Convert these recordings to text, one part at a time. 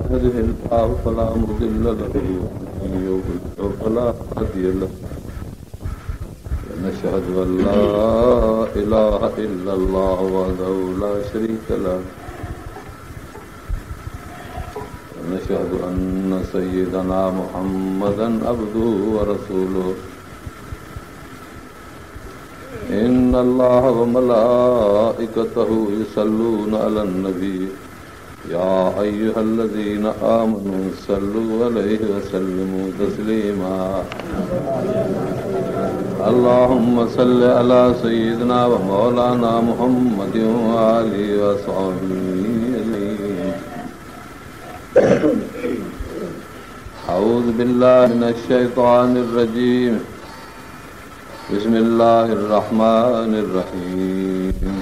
يهده الله فلا مضل له ومن يضلل فلا هادي له. ونشهد أن لا إله إلا الله وحده لا شريك له. ونشهد أن سيدنا محمدا عبده ورسوله. إن الله وملائكته يصلون على النبي يا أيها الذين آمنوا صلوا عليه وسلموا تسليما. اللهم صل على سيدنا ومولانا محمد وآله وصحبه أجمعين. أعوذ بالله من الشيطان الرجيم. بسم الله الرحمن الرحيم.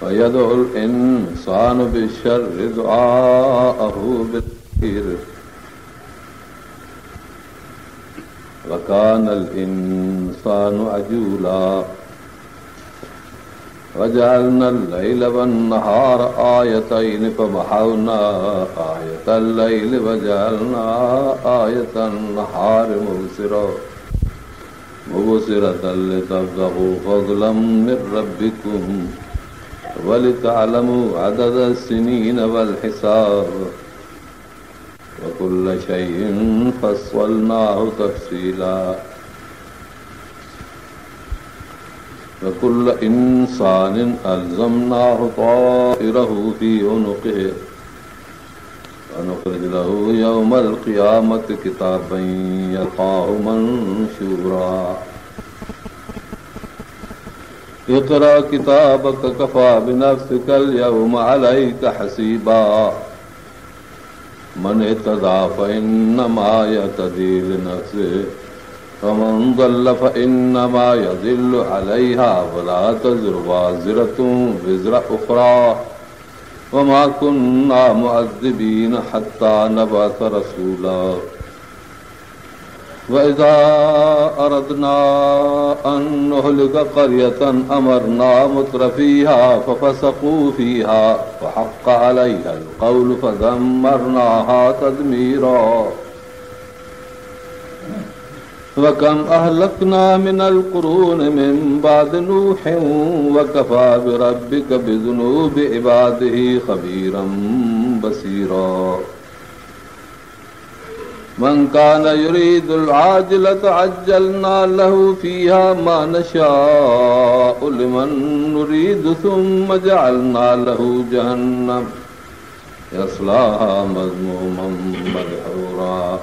ويدعو الإنسان بالشر دعاءه بالخير وكان الإنسان عجولا. وجعلنا الليل والنهار آيتين فمحونا آية الليل وجعلنا آية النهار مبصرة لتبتغوا فضلا من ربكم ولتعلموا عدد السنين والحساب وكل شيء فصلناه تفصيلا. وكل إنسان ألزمناه طائره في عنقه ونخرج له يوم القيامة كتابا يلقاه منشورا. اقرأ كتابك كفى بنفسك اليوم عليك حسيبا. من اهتدى فإنما يهتدي لنفسه ومن ضل فإنما يضل عليها ولا تزر وازرة وزر أخرى وما كنا معذبين حتى نبعث رسولا. وإذا أردنا أن نهلك قرية أمرنا مترفيها ففسقوا فيها فحق عليها القول فدمرناها تدميرا. وكم أهلكنا من القرون من بعد نوح وكفى بربك بذنوب عباده خبيرا بصيرا. من كان يريد العاجلة عجلنا له فيها ما نشاء لمن نريد ثم جعلنا له جهنم يصلاها مذموما مدحورا.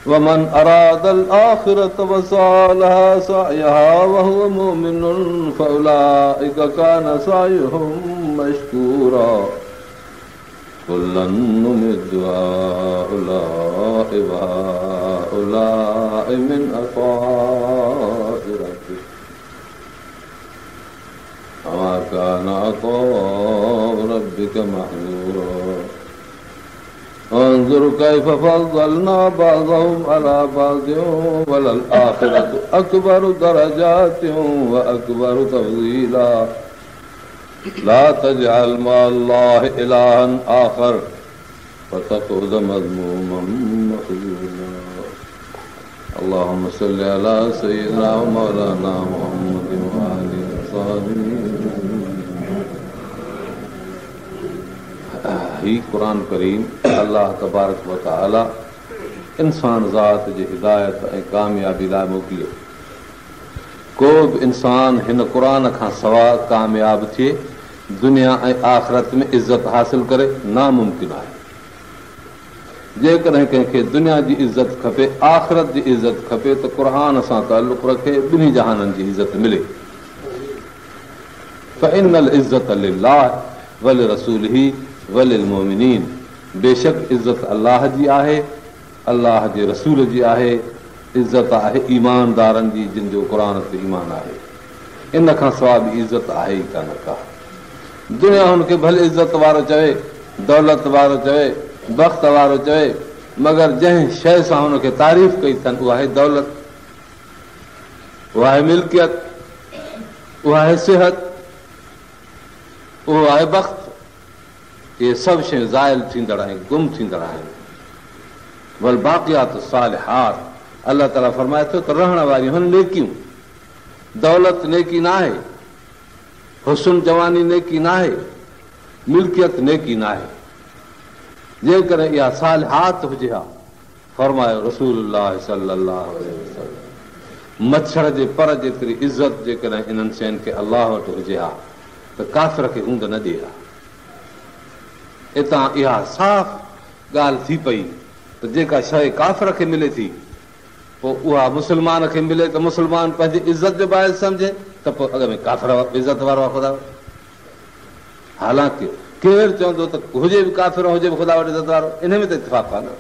ومن أراد الآخرة وسعى لها سعيها وهو مؤمن فأولئك كان سعيهم مشكورا. كلا نمد هؤلاء وهؤلاء من عطاء ربك وما كان عطاء ربك محظورا. انظر كيف فضلنا بعضهم على بعض وللآخرة أكبر درجات وأكبر تفضيلا. لا تجعل مع الله إلها آخر فتقعد مذموما مخذولا. اللهم صل على سيدنا ومولانا محمد وآله وصحبه. ही क़ुरान करीम अलाह तबारक व तआला इंसान ज़ात जी हिदायत ऐं कामयाबी लाइ मोकिलियो। को बि इंसान हिन क़ुरान खां सवाइ कामयाब थिए, दुनिया ऐं आख़िरत में इज़त हासिल करे, नामुमकिन आहे। जेकॾहिं कंहिंखे दुनिया जी इज़त खपे, आख़िरत जी इज़त खपे त क़ुरान सां तालुक़ रखे, ॿिन्ही जहाननि जी इज़त मिले। फ़इन्नल इज़त लिल्लाह वलिरसूलिही वलिलमुमिनीन। बेशक इज़त अलाह जी आहे, अलाह जे रसूल जी आहे, इज़त आहे ईमानदारनि जी जिन जो क़ुरान ते ईमान आहे। इन खां सवाइ बि इज़त आहे ई कान का। दुनिया हुनखे भले इज़त वारो चवे, दौलत वारो चवे, बख़्त वारो चवे, مگر جنهن شيء سان هن کي تعريف ڪئي اٿن اها آهي دولت، اها آهي ملڪيت، اها آهي صحت، اهو آهي بخت. اهي سڀ شيون زائل ٿيندڙ ۽ گم ٿيندڙ آهن. والباقيات الصالحات الله تعاليٰ فرمائي ٿو ته رهڻ واريون آهن نيڪيون. دولت نيڪي ناهي، حسن جواني نيڪي ناهي، ملڪيت نيڪي ناهي. جيڪڏهن اها صالحات هجي ها، فرمايو رسول الله صلي الله عليه وسلم، مڇر جي پر جيتري عزت جيڪڏهن انهن شين کي الله وٽ هجي ها ته ڪافر کي هوند نه ڏئي ها. اتان اها صاف ڳالهه ٿي پئي ته جيڪا شيء ڪافر کي ملي ٿي پوء اها مسلمان کي ملي ته مسلمان پنهنجي عزت جو باعث سمجهي ته پوء اڳ ۾ ڪافر عزت وارو آهي خدا وٽ. حالانڪ ڪير چوندو ته هجي به ڪافر ۽ هجي به خدا وٽ عزت وارو، انهي ۾ ته اتفاق آهي نه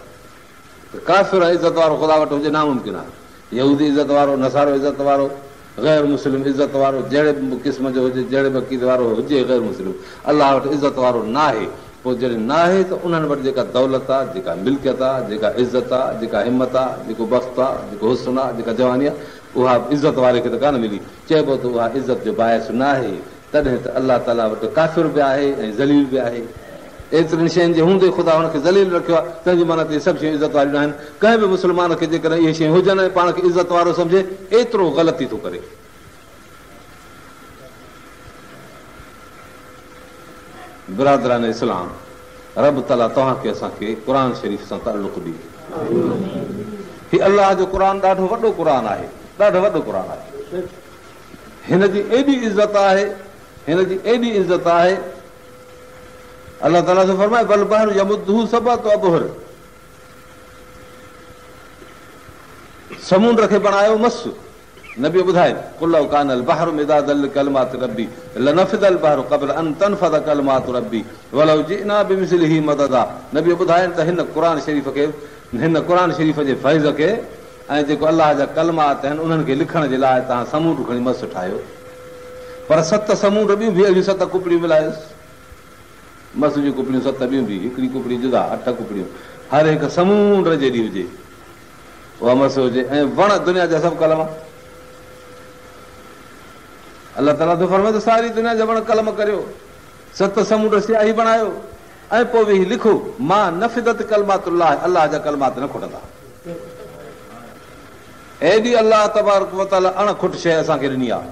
ته ڪافر ۽ عزت وارو خدا وٽ هجي ناممڪن آهي. يهودي عزت وارو، نصارو عزت وارو، غير مسلم عزت وارو جهڙي به قسم جو هجي، جهڙي به عقيدي وارو هجي غير مسلم الله وٽ عزت وارو ناهي. پوء جڏهن ناهي ته انهن وٽ جيڪا دولت آهي، جيڪا ملڪيت آهي، جيڪا عزت آهي، جيڪا همت آهي، جيڪو بخت آهي، جيڪو حسن آهي، جيڪا جواني آهي، اها به عزت واري کي ته ڪانه ملي. چئبو ته اها عزت جو باعث ناهي. تڏهن ته الله تعاليٰ وٽ ڪافر به آهي ۽ ذليل به آهي. ايترين شين جي هوندي خدا هن کي ذليل رکيو آهي، تنهن جي معنيٰ ته اهي سڀ شيون عزت واريون ناهن. ڪنهن به مسلمان کي جيڪڏهن اهي شيون هجن ۽ پاڻ کي عزت وارو سمجهي، ايترو غلطي ٿو ڪري. برادران اسلام! رب تعاليٰ توهان کي اسان کي قرآن شريف سان تعلق ڏئي. هي الله جو قرآن ڏاڍو وڏو قرآن آهي، ڏاڍو وڏو قرآن آهي. هن جي ايڏي عزت آهي، هن جي ايڏي عزت آهي، الله تعاليٰ ٿو فرمائي والبحر يمده سبعة ابحر سمونڊ کي بڻايو مس نبي ٻڌائي قل لو ڪان البحر مدادا لڪلمات ربي لنفد البحر قبل ان تنفد ڪلمات ربي ولو جئنا بمثله مددا نبي ٻڌائين ته هن قرآن شريف کي هن قرآن شريف جي فيض کي ۽ جيڪو الله جا ڪلمات آهن انهن کي لکڻ جي لاء توهان سمونڊ کڻي مس ٺاهيو پر ست سمونڊ ٻيون به اهڙيون ست ڪپڙيون ملايوس مس جون ڪپڙيون ست ٻيون به هڪڙي ڪپڙي جدا اٺ ڪپڙيون هر هڪ سمونڊ جيڏي هجي اها مس هجي ۽ وڻ دنيا جا سڀ قلم الله تعاليٰ ٿو فرمائي ته ساري دنيا جا وڻ قلم ڪريو ست سمونڊ سياهي بڻايو ۽ پوء ويهي لکو، ما نفدت ڪلمات الله، الله جا ڪلمات نه کٽندا. ايڏي الله تبارڪ وتعاليٰ اڻ کٽ شيء اسان کي ڏني آهي.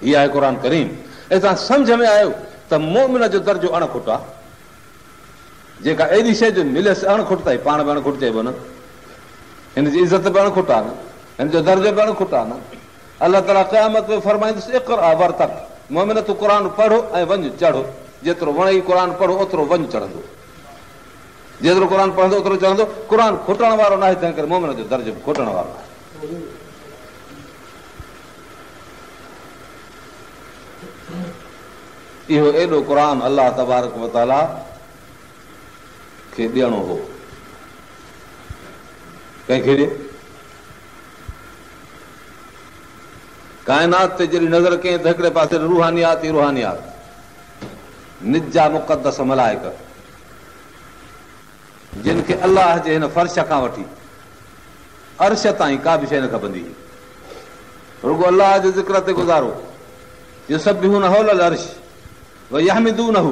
هي آهي قرآن ڪريم. اتان سمجهه ۾ آيو ته مؤمن جو درجو اڻ کٽ آهي. جيڪا ايڏي شيء جو مليس اڻ کٽ ته هي پاڻ به اڻ کٽ چئبو نه. هن جي عزت به اڻ کٽ آهي نه. هن جو درجو به اڻ کٽ آهي نه. الله تعاليٰ قيامت ۾ فرمائيندس اقرا وارتق مؤمن تون قرآن پڙهه ۽ وڃ چڙهه جيترو وڻئي قرآن پڙهه اوترو وڃ چڙهندو جيترو قرآن پڙهندو اوترو چڙهندو قرآن کٽڻ وارو ناهي تنهن ڪري مؤمن جو درجو به کٽڻ وارو ناهي اهو ايڏو قرآن الله تبارڪ وتعاليٰ کي ڏيڻو هو ڪنهن کي ڏي ڪائنات تي جڏهن نظر ڪئين ته هڪڙي پاسي روحانيات ئي روحانيات، نجا مقدس ملائڪ، جن کي الله جي هن فرش کان وٺي عرش تائين ڪا به شيء نه کپندي هئي، رڳو الله جي ذڪر تي گذارو، يسبحون حول العرش ويحمدونه،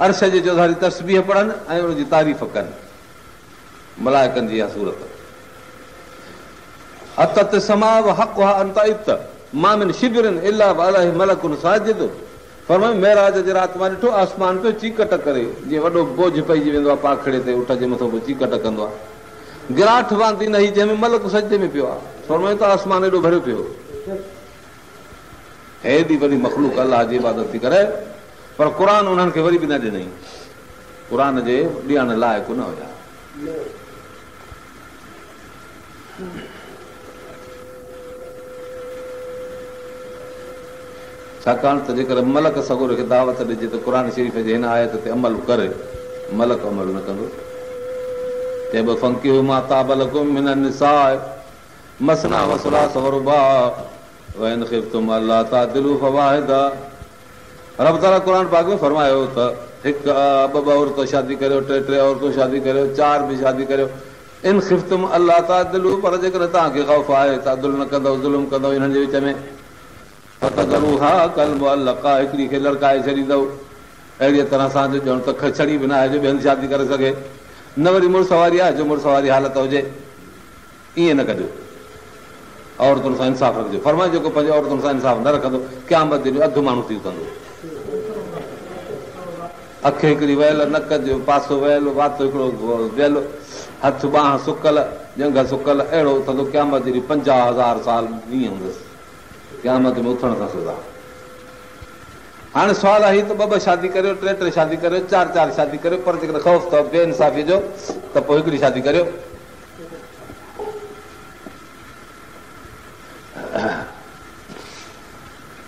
عرش جي چوڌاري تسبيح پڙهن ۽ ان جي تعريف ڪن. ملائڪن جي اها صورت عطت السماء وحق لها ان تعط ما من شبر الا وعليه ملڪ ساجد فرمايو معراج جي رات مان ڏٺو آسمان پيو چيڪٽ ڪري جيئن وڏو بوجه پئجي ويندو آهي پاکڙي تي اٺ جي مٿان پيو چيڪٽ ڪندو آهي گراٺ واندي نه هئي جنهن ۾ ملڪ سجدي ۾ پيو آهي فرمايو ته آسمان ايڏو ڀريو پيو هيڏي وڏي مخلوق الله جي عبادت ٿي ڪري پر قرآن انهن کي وري به نه ڏنائين قرآن جي ڏيڻ لائق نه هيا. ڇاڪاڻ ته جيڪڏهن ملڪ سڳوري کي دعوت ڏجي ته قرآن شريف جي هن آيت تي عمل ڪر، ملڪ عمل نه ڪندو. چئبو فانڪحوا ما طاب لڪم من النساء مثنيٰ وثلاث ورباع وان خفتم الا تعدلوا فواحده رب تعاليٰ قرآن پاڪ ۾ فرمايو ته. هڪ ٻه ٻه عورتون شادي ڪريو، ٽي ٽي عورتون شادي ڪريو، چار به شادي ڪريو. ان خفتم الا تعدلوا پر جيڪڏهن توهان کي خوف آهي ته عدل نه ڪندؤ، ظلم ڪندؤ انهن جي وچ ۾، فتذروها ڪالمعلقة هڪڙي کي لڙڪائي ڇڏيندؤ اهڙيء طرح سان جو ڄڻ ته ڇڙي به نه آهي جو ٻئي هنڌ شادي ڪري سگهي، نه وري مڙس واري آهي جو مڙس واري حالت هجي. ائين نه ڪجو. عورتن سان انصاف رکجو. فرمايو جيڪو پنهنجي عورتن سان انصاف نه رکندو قيامت جي ڏينهن اڌ ماڻهو ٿي اٿندو. اک هڪڙي ويل، نڪ جو پاسو ويل، وات هڪڙو ويل، هٿ ٻانهن سڪل، ڄنگهه سڪل، اهڙو اٿندو قيامت جي ڏينهن 50,000 سال ڏينهن هوندس قيامت ۾ اٿڻ سان سزا. هاڻي سوال آهي ته ٻه ٻه شادي ڪريو، ٽي ٽي شادي ڪريو، چار چار شادي ڪريو پر جيڪڏهن خوف اٿو بي انصافي جو ته پوء هڪڙي شادي ڪريو.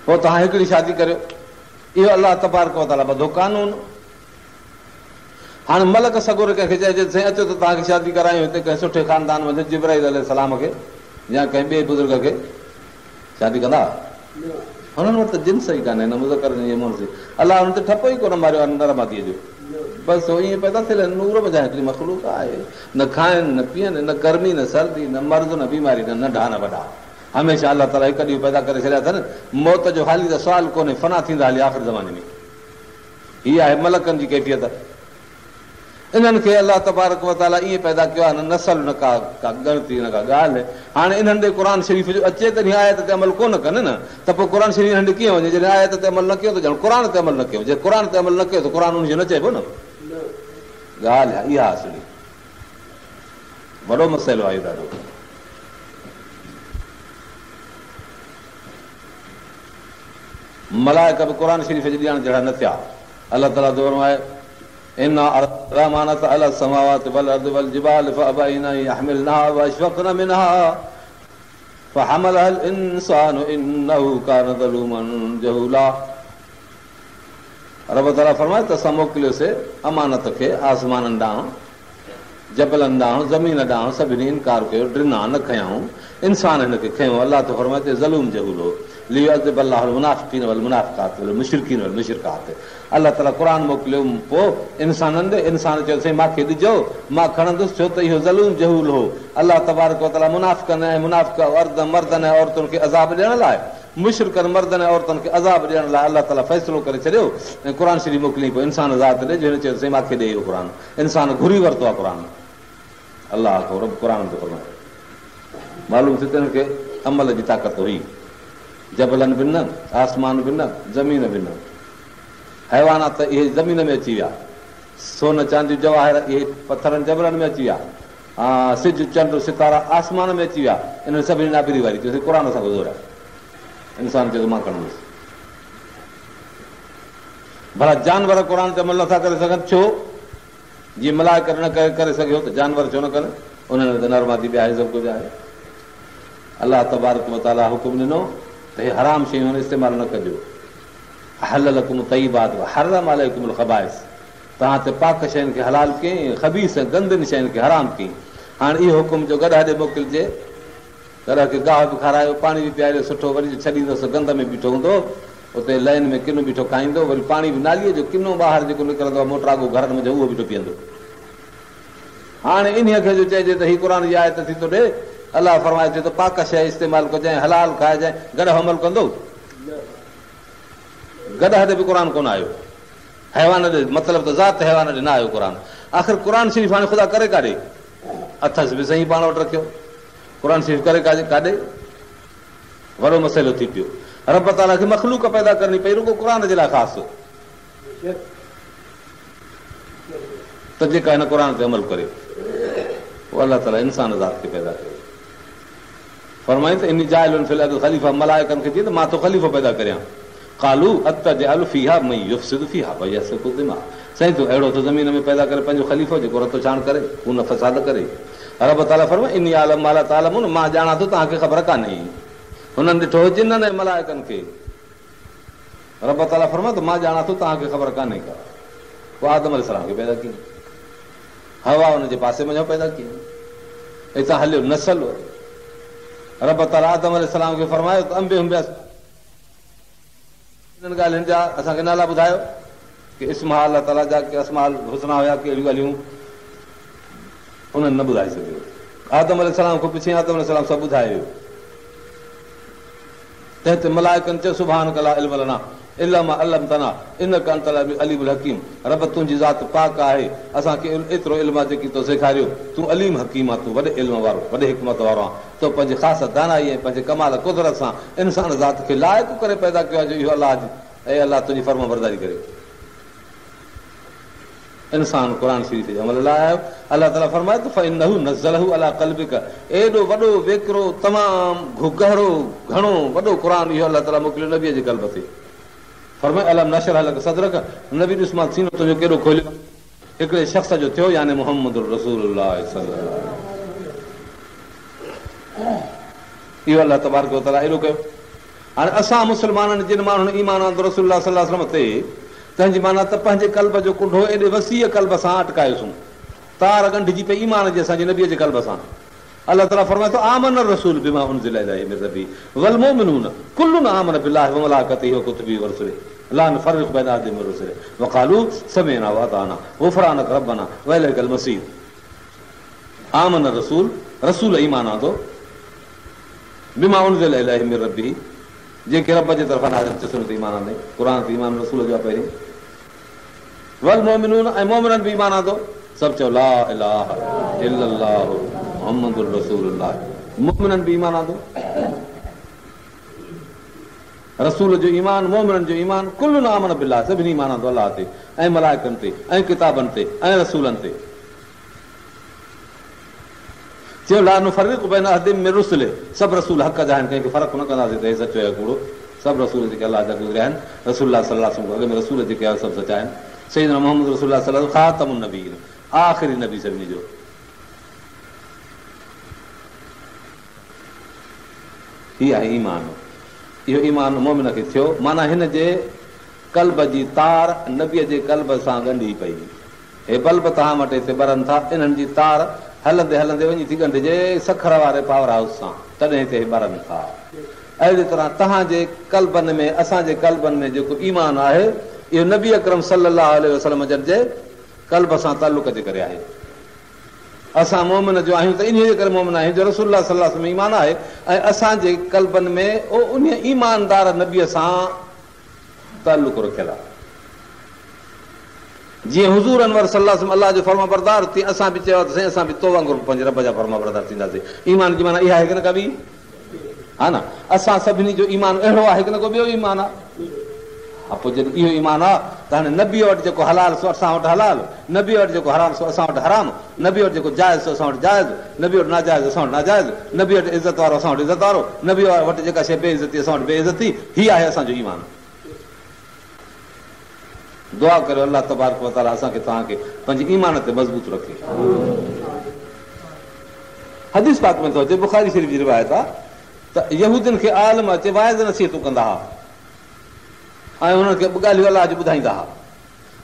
پوء توهان هڪڙي شادي ڪريو. اهو الله تبارڪ وتعاليٰ ٻڌو قانون. هاڻي ملڪ سڳوري ڪنهن کي چئجي ته سائين اچو ته توهان کي شادي ڪرايون هتي ڪنهن سٺي خاندان منجهه جبرائيل عليه السلام کي يا ڪنهن ٻئي بزرگ کي شادي ڪندا؟ هنن وٽ ته جنس ئي ڪانهي نه مذڪر جي مونث جي. الله هنن تي ٺپو ئي ڪونه ماريو آهي نر ماديء جو. بس هو ائين پيدا ٿيل آهن نور منجهان هڪڙي مخلوق آهي. نه کائن نه پيئن نه گرمي نه سردي نه مرض نه بيماري نه ننڍا نه وڏا. هميشه الله تعاليٰ هڪ ڏينهن پيدا ڪري ڇڏيا اٿن. موت جو حالي ته سوال ڪونهي فنا ٿيندا هلي آخر زماني ۾. هي آهي ملڪن جي ڪيفيت. انهن کي الله تبارڪ و تعاليٰ ائين پيدا ڪيو آهي نه نسل نه ڪا ڪا ڳڻتي نه ڪا ڳالهه. هاڻي انهن ڏي قرآن شريف جو اچي تڏهن آيت تي عمل ڪونه ڪن نه ته پوء قرآن شريف انهن ڏي ڪيئن وڃي جڏهن آيت تي عمل نه ڪيو ته ڄڻ قرآن تي عمل نه ڪيو جي قرآن تي عمل نه ڪيو ته قرآن ان جو نه چئبو نه ڳالهه اها اصلي وڏو مسئلو آهي ڏاڍو. ملائڪ به قرآن شريف جي ڏيڻ جهڙا نه ٿيا. الله تعاليٰ ٿو فرمائي، انا عرضنا الامانة علي السماوات والارض والجبال فابين ان يحملنها واشفقن منها فحملها الانسان انه ڪان ظلوما جهولا رب تعاليٰ فرمائي ته اسان موڪليوسي امانت کي آسمانن ڏانهن جبلن ڏانهن زمين ڏانهن سڀني انڪار ڪيو ڊنا نه کنيائون انسان هن کي کنيو الله ٿو فرمائي ته ظلوم جهول هو ليعذب الله المنافقين والمنافقات والمشرڪين والمشرڪات الله تعالي قرآن موڪليو پوء انسانن ڏي انسان چيو سائين مان کي ڏجو مان کڻندس ڇو ته اهو ظلوم جهول هو الله تبارڪ وتعالي منافقن ۽ منافق مردن ۽ عورتن کي عذاب ڏيڻ لاء مشرڪن مردن ۽ عورتن کي عذاب ڏيڻ لاء الله تعالي فيصلو ڪري ڇڏيو ۽ قرآن شريف موڪليائين پوء انسان ذات ڏي جو هن چيو سائين مان کي ڏي اهو قرآن انسان گهري ورتو آهي قرآن الله اڪبر رب قرآن ٿو فرمائي معلوم ٿيو ته هن کي عمل جي طاقت هئي. جبلن به نه، آسمان به نه، زمين به نه. حيوانات ته اهي زمين ۾ اچي ويا. سون، چاندي، جواهر اهي پٿرن جبلن ۾ اچي ويا. سج، چنڊ، ستارا آسمان ۾ اچي ويا. انهن سڀني نابري واري چيو سائين قرآن اسان کي زور آهي. انسان چيو ته مان کڻندس. ڀلا جانور قرآن تي عمل نٿا ڪري سگهن ڇو؟ جيئن ملائڪ نه ڪري سگهيو ته جانور ڇو نه ڪن؟ انهن ۾ ته نر مادي به آهي سڀ ڪجهه آهي. الله تبارڪ وتعاليٰ حڪم ڏنو ته هي حرام شيون استعمال نه ڪجو. احل لڪم الطيبات وحرم عليڪم الخبائث توهان تي پاڪ شين کي حلال ڪيائين ۽ خبيث ۽ گندين شين کي حرام ڪيائين. هاڻ اهو حڪم جو گڏهه ڏي موڪلجي، گڏهه کي گاهه به کارايو، پاڻي به پياريو سٺو وري جو ڇڏيندس گند ۾ بيٺو هوندو، اتي لين ۾ ڪن بيٺو کائيندو، وري پاڻي به ناليء جو ڪنو ٻاهر جيڪو نڪرندو آهي موٽراڳو گهرن منجهه اهو بيٺو پيئندو. هاڻي انهيء کي جو چئجي ته هي قرآن جي آيت ٿي ٿو ڏي، الله فرمائي ٿو ته پاڪ شيء استعمال ڪجانء، حلال کائجانء، گڏهه عمل ڪندو؟ گڏهه ڏي به قرآن ڪونه آيو، حيوان ڏي مطلب ته ذات حيوان ڏي نه آيو قرآن. آخر قرآن شريف هاڻي خدا ڪري ڪاڏي؟ اٿس به سهي پاڻ وٽ رکيو. قرآن شريف ڪري ڪاڏي؟ وڏو مسئلو ٿي پيو. رب تعاليٰ کي مخلوق پيدا ڪرڻي پئي رڳو قرآن جي لاء خاص ته جيڪا هن قرآن تي عمل ڪري. پوء الله تعاليٰ انسان ذات کي پيدا ڪيو. فرمائين ته اني جاعل في الارض خليفه ملائڪن کي چئي ته مان ٿو خليفو پيدا ڪريان. قالوا اتجعل فيها من يفسد فيها ويسفڪ الدماء سائين تون اهڙو ٿو زمين ۾ پيدا ڪري پنهنجو خليفو جيڪو رتو ڇاڻ ڪري، خون فساد ڪري. رب تعاليٰ فرمايو اني اعلم ما لا تعلمون مان ڄاڻان ٿو توهان کي خبر ڪانهي. هنن ڏٺو هو جنن ۽ ملائڪن کي. رب تعاليٰ فرمايو ته مان ڄاڻان ٿو توهان کي خبر ڪانهي ڪا. پوء آدم عليه السلام کي پيدا ڪيائين. حوا ان جي پاسي منجهان پيدا ڪيائين. اتان هليو نسل. رب تعاليٰ آدم عليه السلام کي فرمايو ته انبئهم. انهن ڳالهين جا اسان کي نالا ٻڌايو. ڪي اسم ها الله تعاليٰ جا، ڪي اسماء الحسنيٰ هيا، ڪي اهڙيون ڳالهيون انهن نه ٻڌائي سگهيو. آدم عليه السلام کان پڇيائين، آدم عليه السلام سڀ ٻڌائي ويو. تنهن تي ملائڪن چيو، سبحانڪ لا علم لنا الا ما علمتنا انڪ انت العليم الحڪيم رب تنهنجي ذات پاڪ آهي، اسان کي ايترو علم آهي جيڪي تو سيکاريو، تون عليم حڪيم آهين، تون وڏي علم وارو، وڏي حڪمت وارو آهين، تو پنهنجي خاص دانائي ۽ پنهنجي ڪمال قدرت سان انسان ذات کي لائق ڪري پيدا ڪيو آهي جو اهو الله جي اي الله تنهنجي فرمانبرداري ڪري. انسان قرآن شريف جي عمل لاء آيو. الله تعاليٰ فرمائي ٿو فانه نزله علي قلبک ايڏو وڏو ويڪرو تمام گهرو گهڻو وڏو قرآن اهو الله تعاليٰ موڪليو نبيء جي قلب تي. فرمائي الم نشرح لک صدرک نبي ڏس مان سينو تنهنجو ڪيڏو کوليو آهي. هڪڙي شخص جو ٿيو يعني محمد رسول الله صلي الله عليه وسلم اهو الله تبارڪ وتعاليٰ ايڏو ڪيو. هاڻي اسان مسلمانن جن ماڻهن ايمان آندو رسول الله صلي الله عليه وسلم تي، تنهن جي معنيٰ ته پنهنجي قلب جو ڪنڍو ايڏي وسيع قلب سان اٽڪايوسون، تار ڳنڍجي پئي ايمان جي اسان جي نبيء جي قلب سان. الله تعاليٰ فرمائي ٿو، آمن الرسول بما انزل اليه من ربه والمؤمنون ڪل آمن بالله وملائڪته وڪتبه ورسله لا نفرق بين احد من رسله وقالوا سمعنا واطعنا غفرانک ربنا واليک المصير. آمن الرسول، رسول ايمان آندو. بما انزل اليه من ربه جيڪي رب جي طرفان نازل ٿيس ان تي ايمان آندائين، قرآن تي ايمان رسول جو آهي پهرين، والمؤمنون ۽ مؤمنن به ايمان آندو، سڀ چئو لا اله الا الله محمد رسول الله، مؤمنن به ايمان آندو، رسول جو ايمان، مؤمنن جو ايمان، ڪل آمن بالله سڀني ايمان آندو الله تي ۽ ملائڪن تي ۽ ڪتابن تي ۽ رسولن تي. چيو لا نفرق بين احد من رسله سڀ رسول حق جا آهن ڪنهن کي فرق نه ڪنداسين ته هي سچو يا ڪوڙو سڀ رسول جيڪي الله جا گذريا آهن رسول الله صلي الله عليه وسلم کان اڳ ۾ رسول جيڪي آيا سڀ سچا آهن سيدنا محمد رسول الله صلي الله عليه وسلم خاتم النبيين آخري نبي سڀني جو هي آهي ايمان اهو ايمان مومن کي ٿيو معنيٰ هن جي قلب جي تار نبي جي قلب سان ڳنڍي پئي هي بلب توهان وٽ هتي ٻرن ٿا، انهن جي تار هلندي هلندي وڃي ٿي ڳنڍجي سکر واري پاور هائوس سان، تڏهن هتي هي ٻرن ٿا. اهڙي طرح توهان جي قلبن ۾ اسان جي قلبن ۾ جيڪو ايمان آهي، اهو نبي اڪرم صلي الله عليه وسلم جن جي قلب سان تعلق جي ڪري آهي. اسان مؤمن جو آهيون ته انهيء جي ڪري مؤمن آهيون جو رسول الله صلي الله عليه وسلم ۾ ايمان آهي ۽ اسان جي قلبن ۾ اهو انهيء ايماندار نبيء سان تعلق رکيل آهي. جيئن حضور انور صلي الله عليه وسلم الله جو فرمانبردار تيئن اسان به چيو آهي ته سائين اسان به تو وانگر پنهنجي رب جا فرمانبردار ٿينداسين. ايمان جي معنيٰ اها آهي ڪي نه ڪا ٻي؟ ها نه اسان سڀني جو ايمان اهڙو آهي ڪي نه ڪو ٻيو ايمان آهي؟ ها پوء جڏهن اهو ايمان آهي ته هاڻي نبيء وٽ جيڪو حلال سو اسان وٽ حلال، نبيء وٽ جيڪو حرام سو اسان وٽ حرام، نبيء وٽ جيڪو جائز سو اسان وٽ جائز، نبيء وٽ ناجائز اسان وٽ ناجائز، نبيء وٽ عزت وارو اسان وٽ عزت وارو، نبيء وٽ جيڪا شيء بي عزتي اسان وٽ بي عزتي، هي آهي اسان جو ايمان. دعا ڪريو الله تبارڪ وتعاليٰ اسان کي توهان کي پنهنجي ايمان تي مضبوط رکي. حديث پاڪ ۾ ٿو اچي بخاري شريف جي روايت آهي ته يهودين کي عالم اچي وعظ نصيحتون ڪندا هئا ۽ انهن کي ڳالهيون الله جون ٻڌائيندا هئا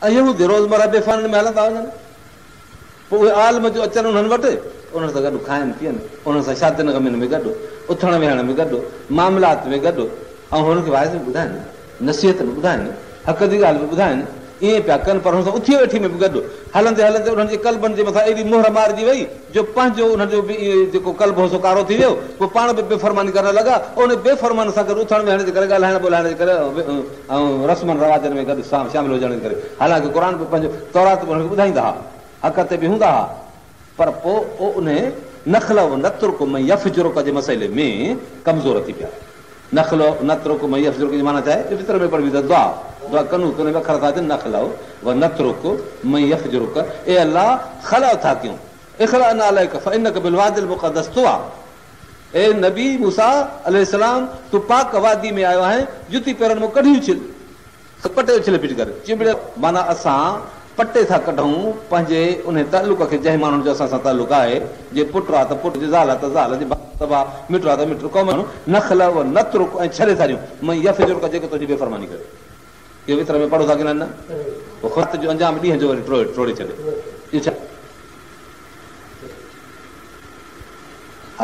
۽ يهودي روزمره بي فرمانين ۾ هلندا وڃن پوء اهي عالم جو اچن انهن وٽ، انهن سان گڏ کائن پيئن، انهن سان شادين غمين ۾ گڏ، اٿڻ ويهڻ ۾ گڏ، معاملات ۾ گڏ ۽ هنن کي وعظ به ٻڌائن، نصيحت به ٻڌائن، حق جي ڳالهه به ٻڌائن، ائين پيا ڪن پر هنن سان اٿي ويٺي ۾ به گڏ، هلندي هلندي انهن جي قلبن جي مٿان ايڏي مهر مارجي وئي جو پنهنجو انهن جو به جيڪو قلب هو سو ڪارو ٿي ويو، پوء پاڻ به بي فرماني ڪرڻ لڳا، ان بي فرماني سان گڏ اٿڻ ويهڻ جي ڪري، ڳالهائڻ ٻولهائڻ جي ڪري ۽ رسمن رواجن ۾ گڏ شامل هجڻ جي ڪري، حالانڪه قرآن به پنهنجو تورات به انهن کي ٻڌائيندا ها، حق تي به هوندا ها، پر پوء انهي نخلع و نترڪ من يفجرڪ جي مسئلي ۾ ڪمزور ٿي پيا. نخلع نترڪ من يفجرڪ جي معنيٰ ڇا آهي؟ وتر ۾ پڙهبي ته دعا، دعا قنوت ان ۾ اکر ٿا اچن نخلع و نترڪ من يفجرڪ اي الله خلع ٿا ڪيون اخلع نعليڪ فانڪ بالوادي المقدس طويٰ اي نبي موسيٰ عليه السلام تون پاڪ وادي ۾ آيو آهين جتي پيرن مان ڪڍي اڇل. پٽي اڇلي ڦٽ ڪر. چنبڙي معنيٰ اسان پٽي ٿا ڪڍون پنهنجي انهي تعلق کي جنهن ماڻهن جو اسان سان تعلق آهي، جي پٽ آ ته پٽ، جي زال آ ته زال، جي ڀاء آ ته ڀاء، مٽ آ ته مٽ، قوم نخلع و نترڪ ۽ ڇڏي ٿا ڏيون من يفجرڪ جيڪو تنهنجي بي فرماني ڪري. اهو وتر ۾ پڙهو ٿا ڪي نه؟ پوء رات جو انجام ڏينهن جو وري ٽوڙي ڇڏي. اهو ڇا؟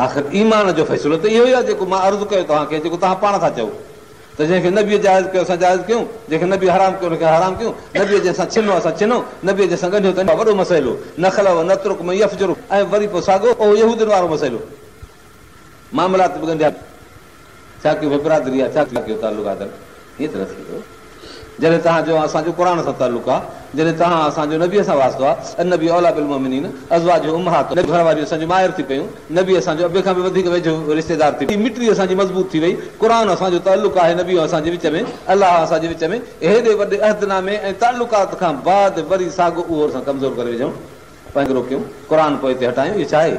آخر ايمان جو فيصلو ته اهو ئي آهي جيڪو مان عرض ڪيو توهان کي جيڪو توهان پاڻ ٿا چئو. ته جنهن کي نبيء جائز ڪيو اسان جائز ڪيون، جنهن کي نبيء حرام ڪيو ان کي حرام ڪيون، نبيء جنهن سان ڇنو اسان ڇنون، نبيء جنهن سان ڳنڍيو ته وڏو مسئلو، نخلع و نترڪ من يفجر ۽ وري پوء ساڳو اهو يهودين وارو مسئلو. معاملات به ڳنڍيا ڇا ڪيو ڀئي برادري آ ڇا ڪيو تعلقات آهن ائين ته نه ٿيندو. جڏهن توهان جو اسان جو قرآن سان تعلق آ، جڏهن توهان اسان جو نبيء سان واسطو آ، النبي اوليٰ بالمؤمنين ازواجه امهاتهم، نبي گهر واريون اسان جون مائر ٿي پيون، نبي اسان جو ابي کان به وڌيڪ ويجهو رشتيدار ٿي پيو، مٽي اسان جي مضبوط ٿي وئي، قرآن اسان جو تعلق آهي نبي ۽ اسان جي وچ ۾، الله اسان جي وچ ۾، هيڏي وڏي عهدنامي ۽ تعلقات کان بعد وري ساڳو اهو اسان ڪمزور ڪري وجهون، پنهنجو روڪيون، قرآن پوئتي هٽايون، اهو ڇا آهي؟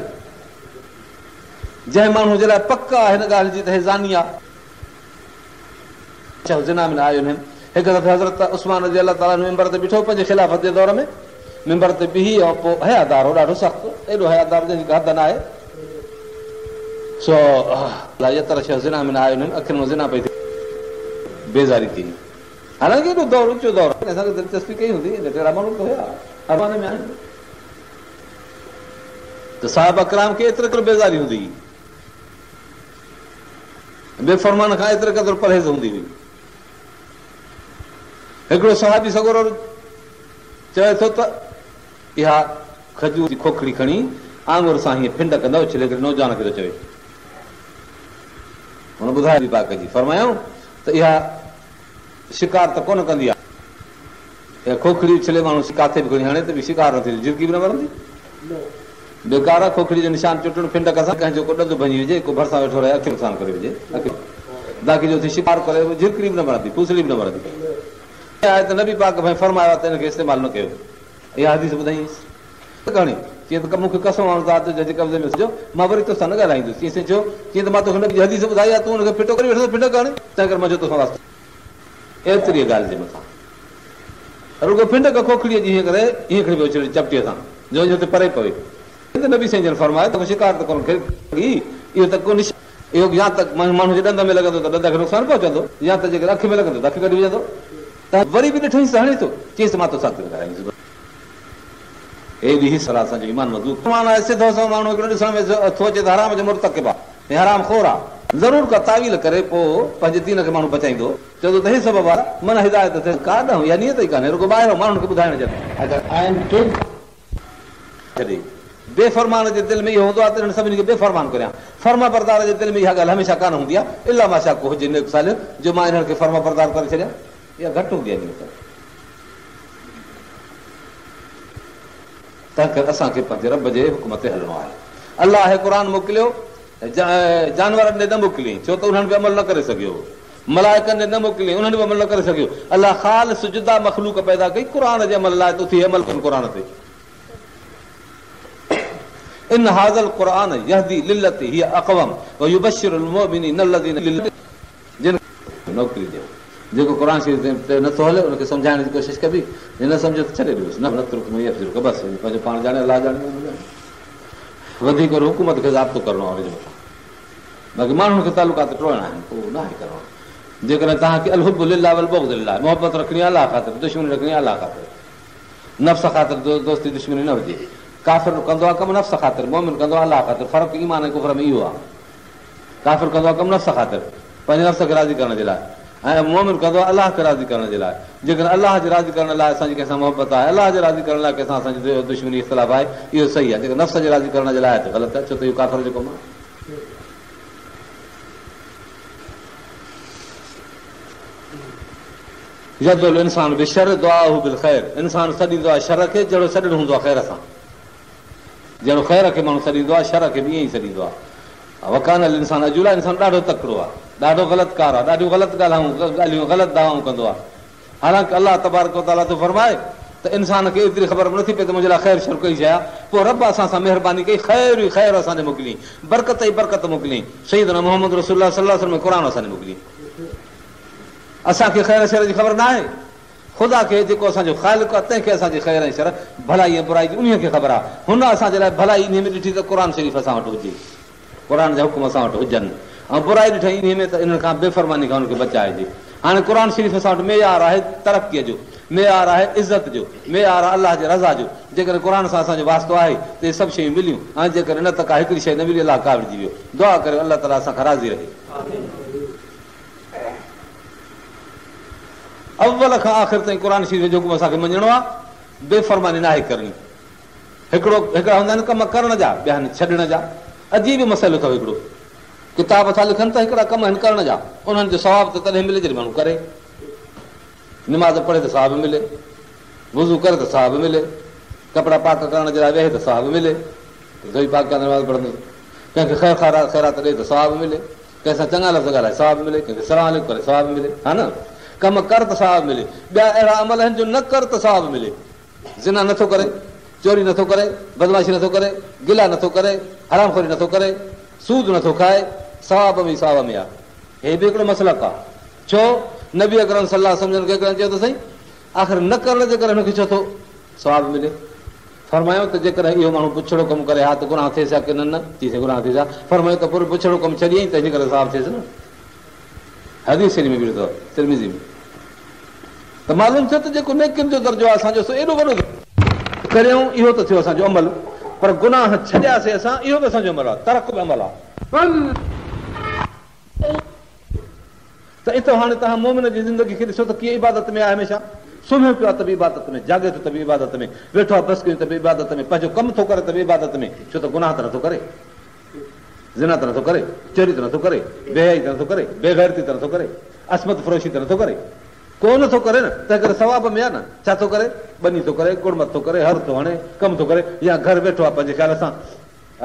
جنهن ماڻهوء جي لاء پڪ آهي هن ڳالهه جي ته هي زاني آ. زنا من اعينهم هڪ دفعي حضرت عثمان رضي الله تعالٰي عنه منبر تي بيٺو پنهنجي خلافت جي دور ۾ منبر تي بيهي ۽ پوء حيادار هو ڏاڍو سخت ايڏو حيادار جنهن جي ڪا حد نه آهي سو يترشح الزنا من اعينهم اکين مان زنا پئي ٿي بيزاري ٿي حالانڪه ايڏو دور اوچو دور اسان کي دلچسپي ڪئي هوندي ان اهڙا ماڻهو ته هيا هر زماني ۾ آهن ته صحابه ڪرام کي ايتري قدر بيزاري هوندي هئي بي فرمان کان ايتري قدر پرهيز هوندي هئي. هڪڙو صحابي سڳورو چوي ٿو ته اها کجور جي کوکڙي کڻي آڱر سان هيئن ڦنڊ ڪندو اڇلي هڪڙي نوجوان کي ٿو چوي. هن ٻڌايو نبي پاڪ جي فرمايائون ته اها شڪار ته ڪونه ڪندي آهي. اها کوکڙي اڇلي ماڻهو ڪاٿي به کڻي هڻي ته به شڪار نه ٿيندو جهرڪي به نه مرندي. بيڪار آ کوکڙي جو نشان چٽڻ ڦنڊڪ سان ڪنهن جو ڪو ڏند ڀڃي وجهي ڪو ڀرسان ويٺو رهي اکيون نقصان ڪري وجهي اکيون باقي جو اٿي شڪار ڪري جهرڪڙي به نه مرندي ڦوسڙي به نه مرندي آهي ته نبي پاڪ ڀئي فرمايو آ ته ان کي استعمال نه ڪيو اها حديث ٻڌائينس کڻي چيائين ته مون کي قسم آ ان ذات جو جنهن جي قبضي ۾ جو مان وري توسان نه ڳالهائيندس چيائين سائين ڇو چيائين ته مان توکي نبي جي حديث ٻڌائي آ تون ان کي ڦٽو ڪري ويٺو ڦنڊڪ هڻي تنهن ڪري منهنجو توسان واسطو ايتريء ڳالهه جي مٿان رڳو ڦنڊڪ کوکڙيء جي هيئن ڪري هيئن کڻي پيو اڇلي چپٽيء سان جو وڃي اتي پري پوي. ته نبي سائين جن فرمايو ته شڪار ته ڪونه ڪري اهو ته ڪو نشان اهو يا ته ماڻهو جي ڏند ۾ لڳندو ته ڏند کي نقصان پهچندو يا ته جيڪڏهن اک ۾ لڳندو ته اک ڪڍي وجهندو ته وري به ڏٺائينس ته هڻي ٿو چيس مان توسان ڪونه ڳالهائيندس. ايڏي هي صلاح اسان جو ايمان مضبوط معنيٰ سڌو سنئون ماڻهو هڪڙو ڏسڻ ۾ ٿو اچي ته حرام جو مرتڪب آهي ۽ حرام خور آهي. ضرور ڪا تاويل ڪري پوء پنهنجي دين کي ماڻهو بچائيندو. چوندو ته هي سبب آهي معنيٰ هدايت ٿئي ڪا ڏانهن اها نيت ئي ڪانهي رڳو ٻاهران ماڻهن کي ٻڌائڻ جي اگر آئن ٽيگ. ڇڏي. بي فرمان جي دل ۾ اهو هوندو آهي ته انهن سڀني کي بي فرمان ڪريان. فرمانبردار جي دل ۾ اها ڳالهه هميشه ڪانه هوندي آهي الا ماشاء ڪو هجي نيڪ صالح جو مان انهن کي فرمانبردار ڪري ڇڏيان. اها گهٽ هوندي آهي نيت. تنهنڪري اسان کي پنهنجي رب جي حڪم تي هلڻو آهي. الله هي قرآن موڪليو جانورن ڏي نه موڪليائين ڇو ته انهن به عمل نه ڪري سگهيو هو. ملائڪن ڏي نه موڪليائين انهن به عمل نه ڪري سگهيو. الله خالص جدا مخلوق پيدا ڪئي قرآن جي عمل لاء ته اٿي عمل ڪن قرآن تي. ان هذا القرآن يهدي للتي هي اقوم ويبشر المؤمنين الذين جن کي نوڪري ڏيو. جيڪو قرآن شريف تي نه ٿو هلي ان کي سمجهائڻ جي ڪوشش ڪبي، جي نه سمجهيو ته ڇڏي ڏبس، نه نترڪ من يفجرڪ بس پنهنجو پاڻ ڄاڻي الله ڄاڻي نه ڄاڻي. وڌيڪ وري حڪومت کي ضابطو ڪرڻو آهي ان جي مٿان. باقي ماڻهن کي تعلقات ٽوڙڻا آهن پوء ناهي ڪرڻو. جيڪڏهن توهان کي الحب لله والبغض لله محبت رکڻي آهي الله خاطر دشمني رکڻي آهي الله خاطر نفس خاطر دوستي دشمني نه هجي. ڪافر ڪندو آهي ڪم نفس خاطر مؤمن ڪندو آهي الله خاطر فرق ايمان ۽ ڪفر ۾ اهو آهي. ڪافر ڪندو آهي ڪم نفس خاطر، پنهنجي نفس کي راضي ڪرڻ جي لاء ۽ مؤمن ڪندو آهي الله کي راضي ڪرڻ جي لاء. جيڪڏهن الله جي راضي ڪرڻ لاء اسان جي ڪنهن سان محبت آهي، الله جي راضي ڪرڻ لاء ڪنهن سان اسان جي دشمني اختلاف آهي، اهو صحيح آهي. جيڪڏهن نفس جي راضي ڪرڻ جي لاء آهي ته غلط آهي، ڇو ته اهو ڪافر جو ڪم آهي. يدعو الانسان بالشر دعاؤه بالخير انسان سڏيندو آهي شر کي جهڙو سڏڻ هوندو آهي خير سان. جهڙو خير کي ماڻهو سڏيندو آهي، شر کي به ائين ئي سڏيندو آهي. وڪان الانسان عجولا انسان ڏاڍو تڪڙو آهي، ڏاڍو غلط ڪار آهي، ڏاڍيون غلط ڳالهائون، ڳالهيون، غلط دعوائون ڪندو آهي. حالانڪ الله تبارڪ وتعاليٰ ٿو فرمائي ته انسان کي ايتري خبر به نٿي پئي ته منهنجي لاء خير شر ڪهڙي شيء آهي. پوء رب اسان سان مهرباني ڪئي، خير ئي خير اسان ڏي موڪليائين، برڪت ئي برڪت موڪليائين. سيدنا محمد رسول الله صلي الله عليه وسلم ۽ قرآن اسان ڏي موڪليائين. اسان کي خير شر جي خبر ناهي. خدا کي، جيڪو اسان جو خالق آهي، تنهن کي اسان جي خير ۽ شر، ڀلائي ۽ برائي جي انهيء کي خبر آهي. هن اسان جي لاء ڀلائي انهيء ۾ ڏٺي ته قرآن شريف اسان وٽ هجي، قرآن جا حڪم اسان وٽ هجن ۽ برائي ڏٺائين انهيء ۾ ته انهن کان بي فرماني کان انهن کي بچائجي. هاڻي قرآن شريف اسان وٽ معيار آهي ترقيء جو، معيار آهي عزت جو، معيار آهي الله جي رضا جو. جيڪڏهن قرآن سان اسان جو واسطو آهي ته اهي سڀ شيون مليون ۽ جيڪڏهن نه ته ڪا هڪڙي شيء نه ملي الله ڪاوڙجي ويو. دعا ڪريو الله تعاليٰ اسان کان راضي رهي. اول کان آخر تائين قرآن شريف جو حڪم اسان کي مڃڻو آهي، بي فرماني ناهي ڪرڻي. هڪڙو هڪڙا هوندا آهن ڪم ڪرڻ جا، ٻيا آهن ڇڏڻ جا. عجيب مسئلو اٿو هڪڙو. ڪتاب ٿا لکن ته هڪڙا ڪم آهن ڪرڻ جا، انهن جو ثواب ته تڏهن ملي جڏهن ماڻهو ڪري. نماز پڙهي ته ثواب ملي، وضو ڪري ته ثواب ملي، ڪپڙا پاڪ ڪرڻ جي لاء ويهي ته ثواب ملي، ڌوئي پاڪ ڪري نماز پڙهندس، ڪنهن کي خير خيرات ڏئي ته ثواب ملي، ڪنهن سان چڱا لفظ ڳالهائي ثواب ملي، ڪنهن کي سلام عليڪم ڪري ثواب ملي، ها نه؟ ڪم ڪر ته ثواب ملي. ٻيا اهڙا عمل آهن جو نه ڪر ته ثواب ملي. زنا نٿو ڪري، چوري نٿو ڪري، بدمعاشي نٿو ڪري، گلا نٿو ڪري، حرام خوري نٿو ڪري، سود نٿو کائي، ثواب ۾ ئي ثواب ۾ آهي. هي به هڪڙو مسلڪ آهي. ڇو؟ نبي اڪرم صلي الله عليه وسلم جن کي هڪڙن چيو ته سائين آخر نه ڪرڻ جي ڪري هن کي ڇو ٿو ثواب ملي؟ فرمايو ته جيڪڏهن اهو ماڻهو بڇڙو ڪم ڪري ها ته گناهه ٿئيس ها ڪي نه؟ نه چيس گناهه ٿئيس ها. فرمايو ته پوء بڇڙو ڪم ڇڏيائين تنهن جي ڪري ثواب ٿئيس نه. حديث شريف ۾ بيٺو اٿو ترمذي ۾. ته معلوم ٿيو ته جيڪو نيڪين جو درجو آهي اسان جو سو ايڏو وڏو ڪريون اهو ته ٿيو اسان جو عمل پر گناهه ڇڏياسي اسان اهو به اسان جو عمل آهي ترڪ به عمل آهي. ته اتو هاڻي توهان مؤمن جي زندگي کي ڏسو ته ڪيئن عبادت ۾ آهي هميشه سمهيو پيو آهي ته به عبادت ۾ جاڳي ٿو ته به عبادت ۾ ويٺو آهي بس ڪيون ته به عبادت ۾ پنهنجو ڪم ٿو ڪري ته به عبادت ۾ ڇو ته گناهه ته نٿو ڪري زنا ته نٿو ڪري چوري ته نٿو ڪري بي حيائي ته نٿو ڪري بي غيرتي ته نٿو ڪري عصمت فروشي ته نٿو ڪري ڪو نه ٿو ڪري نه تنهن ڪري ثواب ۾ آهي نه ڇا ٿو ڪري ٻني ٿو ڪري ڪڙمت ٿو ڪري هر ٿو هڻي ڪم ٿو ڪري يا گهر ويٺو آهي پنهنجي خيال سان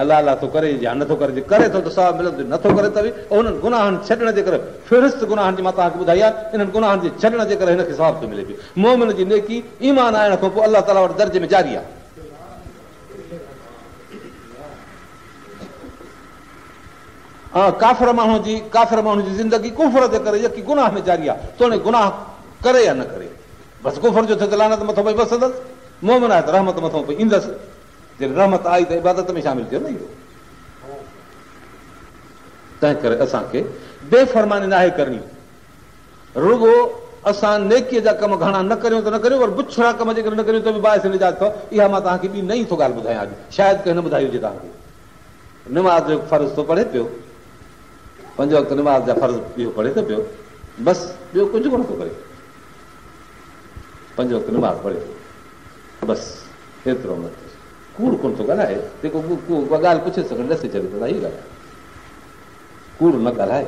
الله الله ٿو ڪري يا نٿو ڪري، جي ڪري ٿو ته ثواب ملندو، جي نٿو ڪري ته به انهن گناهن ڇڏڻ جي ڪري، فهرست گناهن جي مان توهان کي ٻڌائي آهي، انهن گناهن جي ڇڏڻ جي ڪري هن کي ثواب ٿو ملي پيو. مؤمن جي نيڪي ايمان آڻڻ کان پوء الله تعاليٰ وٽ درجي ۾ جاري آهي. ڪافر ماڻهو جي ڪافر ماڻهو جي زندگي ڪفر جي ڪري يڪي گناهه ۾ جاري آهي، توڻي گناهه ڪري يا نه ڪري، بس ڪفر جو ٿيو ته لعنت مٿو پئي وسندس، مؤمن آهي ته رحمت مٿو پئي ايندس. جڏهن رحمت آئي ته عبادت ۾ شامل ٿيو نه اهو. تنهن ڪري اسان کي بي فرماني ناهي ڪرڻي. رڳو اسان نيڪيء جا ڪم گهڻا نه ڪريون ته نه ڪريون پر بڇڙا ڪم جيڪڏهن نه ڪريون ته به باعث نجات اٿو. اها مان توهان کي ٻي نئين ٿو ڳالهه ٻڌايان اڄ شايد ڪنهن نه ٻڌائي هجي توهان کي. نماز جو فرض ٿو پڙهي پيو، پنج وقت نماز جا فرض اهو پڙهي ٿو پيو، بس ٻيو ڪجهه ڪونه ٿو ڪري. پنج وقت نماز پڙهي ٿو بس. ايترو نه ٿيس. ڪوڙ ڪونه ٿو ڳالهائي. جيڪو ڪا ڳالهه پڇيس ته ڏسي ڇڏي ته هي ڳالهه آهي. ڪوڙ نه ڳالهائي.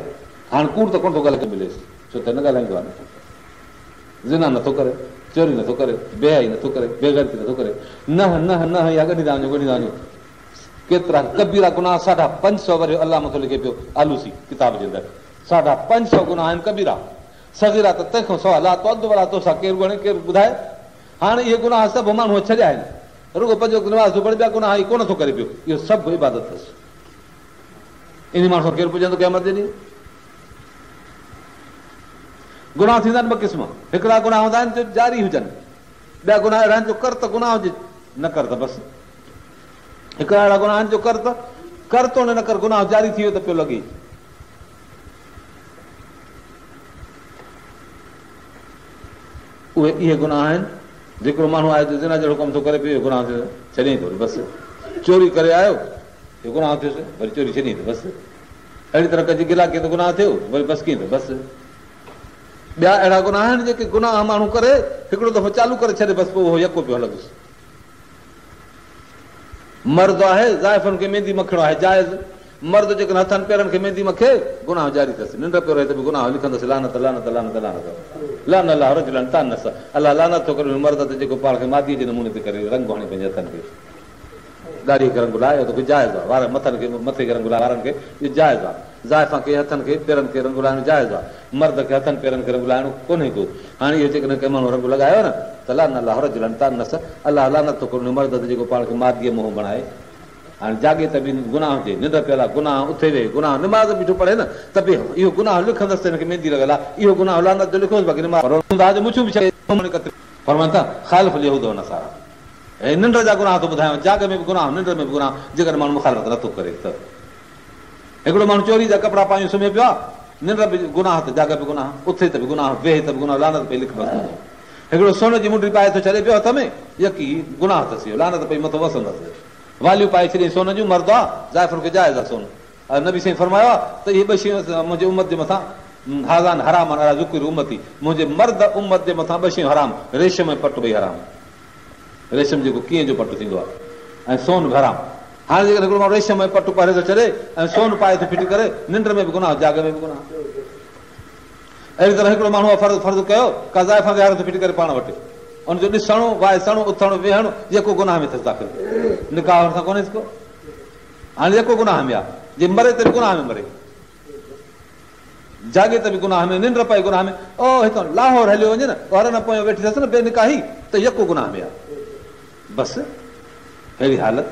هاڻ ڪوڙ ته ڪونه ٿو ڳالهائي مليس ڇو ته نه ڳالهائيندو آهي. زنا نٿو ڪري، چوري نٿو ڪري، بي حيائي نٿو ڪري، بي غيرتي نٿو ڪري. نه نه نه اها ڳنڍيندا وڃو ڳنڍيندا وڃو. ڪيترا ڪبيرا گناهه ساڍا پنج سؤ ورهيه علامه ٿو لکي پيو آلوسي ڪتاب جي اندر ساڍا پنج سؤ گناهه آهن ڪبيرا صغيرا ته تنهن کان سواء لا تعد ولا تحصيٰ ڪير ڳڻي ڪير ٻڌائي. هاڻ اهي گناهه سڀ ماڻهوء ڇڏيا آهن. رڳو پنج وقت نماز ٿو پڙهي، ٻيا گناهه هي ڪونه ٿو ڪري پيو. اهو سڀ عبادت اٿس. انهي ماڻهوء کان ڪير پڇندو قيامت جي ڏينهن؟ گناهه ٿيندا آهن ٻه قسم. هڪڙا گناهه هوندا آهن جو جاري هجن. ٻيا گناهه اهڙا آهن جو ڪر ته گناهه هجي، نه ڪر ته بس. هڪڙا اهڙا گناهه آهن جو ڪر ته ڪر توڻي نه ڪر گناهه جاري ٿي ويو ته پيو لڳي. اهي اهي گناهه آهن، جيڪڙو ماڻهو آهي جو زنا جهڙو ڪم ٿو ڪري پيو اهو گناهه ٿيس، ڇڏيائين ته وري بس. چوري ڪري آيو، اهو گناهه ٿيس، وري چوري ڇڏيائين ته بس. اهڙي طرح ڪجي گلا ڪئي ته گناهه ٿيو، وري بس ڪيائين ته بس. ٻيا اهڙا گناهه آهن جيڪي گناهه ماڻهو ڪري هڪڙو دفعو چالو ڪري ڇڏي بس پوء اهو يڪو پيو هلندس. مرد آهي، زائفن کي ميندي مکڻ آهي جائز. مرد جيڪڏهن هٿن پيرن کي ميندي مکي، گناهه جاري اٿس. ننڊ پيو رهي ته به گناهه لکندس لعنت لعنت لعنت لعنت لعن الله رجلا تانث الله لعنت ٿو ڪري ان مرد تي جيڪو پاڻ کي ماديء جي نموني تي ڪري رنگ هڻي پنهنجي هٿن کي ڏاڙهي کي رنگ لائي اهو ته جائز آهي وار مٿن کي مٿي کي رنگ لائي وارن کي اهو جائز آهي زائفان کي هٿن کي پيرن کي رنگ لائڻ جائز آهي مرد کي هٿن پيرن کي رنگ لائڻو ڪونهي ڪو. هاڻي اهو جيڪڏهن ڪنهن ماڻهوء رنگ لڳايو نه ته لعن الله رجلا تانث، الله لعنت ٿو ڪري ان مرد تي جيڪو پاڻ کي ماديء منهن بڻائي. هاڻي جاڳي ته به گناهه هجي، ننڊ پيل آهي گناهه، اٿي ويهي گناهه، نماز بيٺو پڙهي نه ته به اهو گناهه لکندس ته هن کي ميندي لڳل آهي، اهو گناهه لعنت جو لکوس باقي نماز هوندا جو مڇون به ڇڏي فرمائن ٿا، خالف اليهود والنصارا ۽ ننڊ جا گناهه ٿو ٻڌايان، جاڳ ۾ به گناهه، ننڊ ۾ به گناهه، جيڪڏهن ماڻهو مخالفت نٿو ڪري ته. هڪڙو ماڻهو چوري جا ڪپڙا پايون سمهي پيو آهي، ننڊ به گناهه ته جاڳ به گناهه، اٿي ته به گناهه، ويهي ته به گناهه، لعنت پئي لکبس مٿو. هڪڙو سون جي منڊي پائي ٿو ڇڏي پيو هٿ ۾، يڪي گناهه اٿس اهو، لعنت پئي مٿو وسندس. واليون پائي ڇڏيائين سون جون، مرد آ، زائفن کي جائز آ سون. نبي سائين فرمايو آ ته اهي ٻه شيون منهنجي امت جي مٿان. هذان حرامان علي ذڪور امتي، منهنجي مرد امت جي مٿان ٻه شيون حرام، ريشم ۽ پٽ ٻئي حرام. ريشم جيڪو ڪيئن جو پٽ ٿيندو آهي ۽ سون به حرام. هاڻي جيڪڏهن هڪڙو ماڻهو ريشم ۽ پٽ پهري ٿو ڇڏي ۽ سون پائي ٿو ڦٽي ڪري، ننڊ ۾ به گناهه، جاڳ ۾ به گناهه. اهڙي طرح هڪڙو ماڻهو فرض فرض ڪيو، ڪا زائفان ويهاري ٿو ڦٽي ڪري پاڻ وٽ، ان جو ڏسڻ، وائسڻ، اٿڻ، ويهڻ يڪو گناهه ۾ ٿس داخل. نڪاح هن سان ڪونهيس ڪو. هاڻي يڪو گناهه ۾ آهي. جي مري ته به گناهه ۾ مري. جاڳي ته به گناهه ۾، ننڊ پئي گناهه ۾. او هتان لاهور هليو وڃي نه، هر نه پويان ويٺي اٿس نه بي نڪاحي ته يڪو گناهه ۾ آ. بس ههڙي حالت،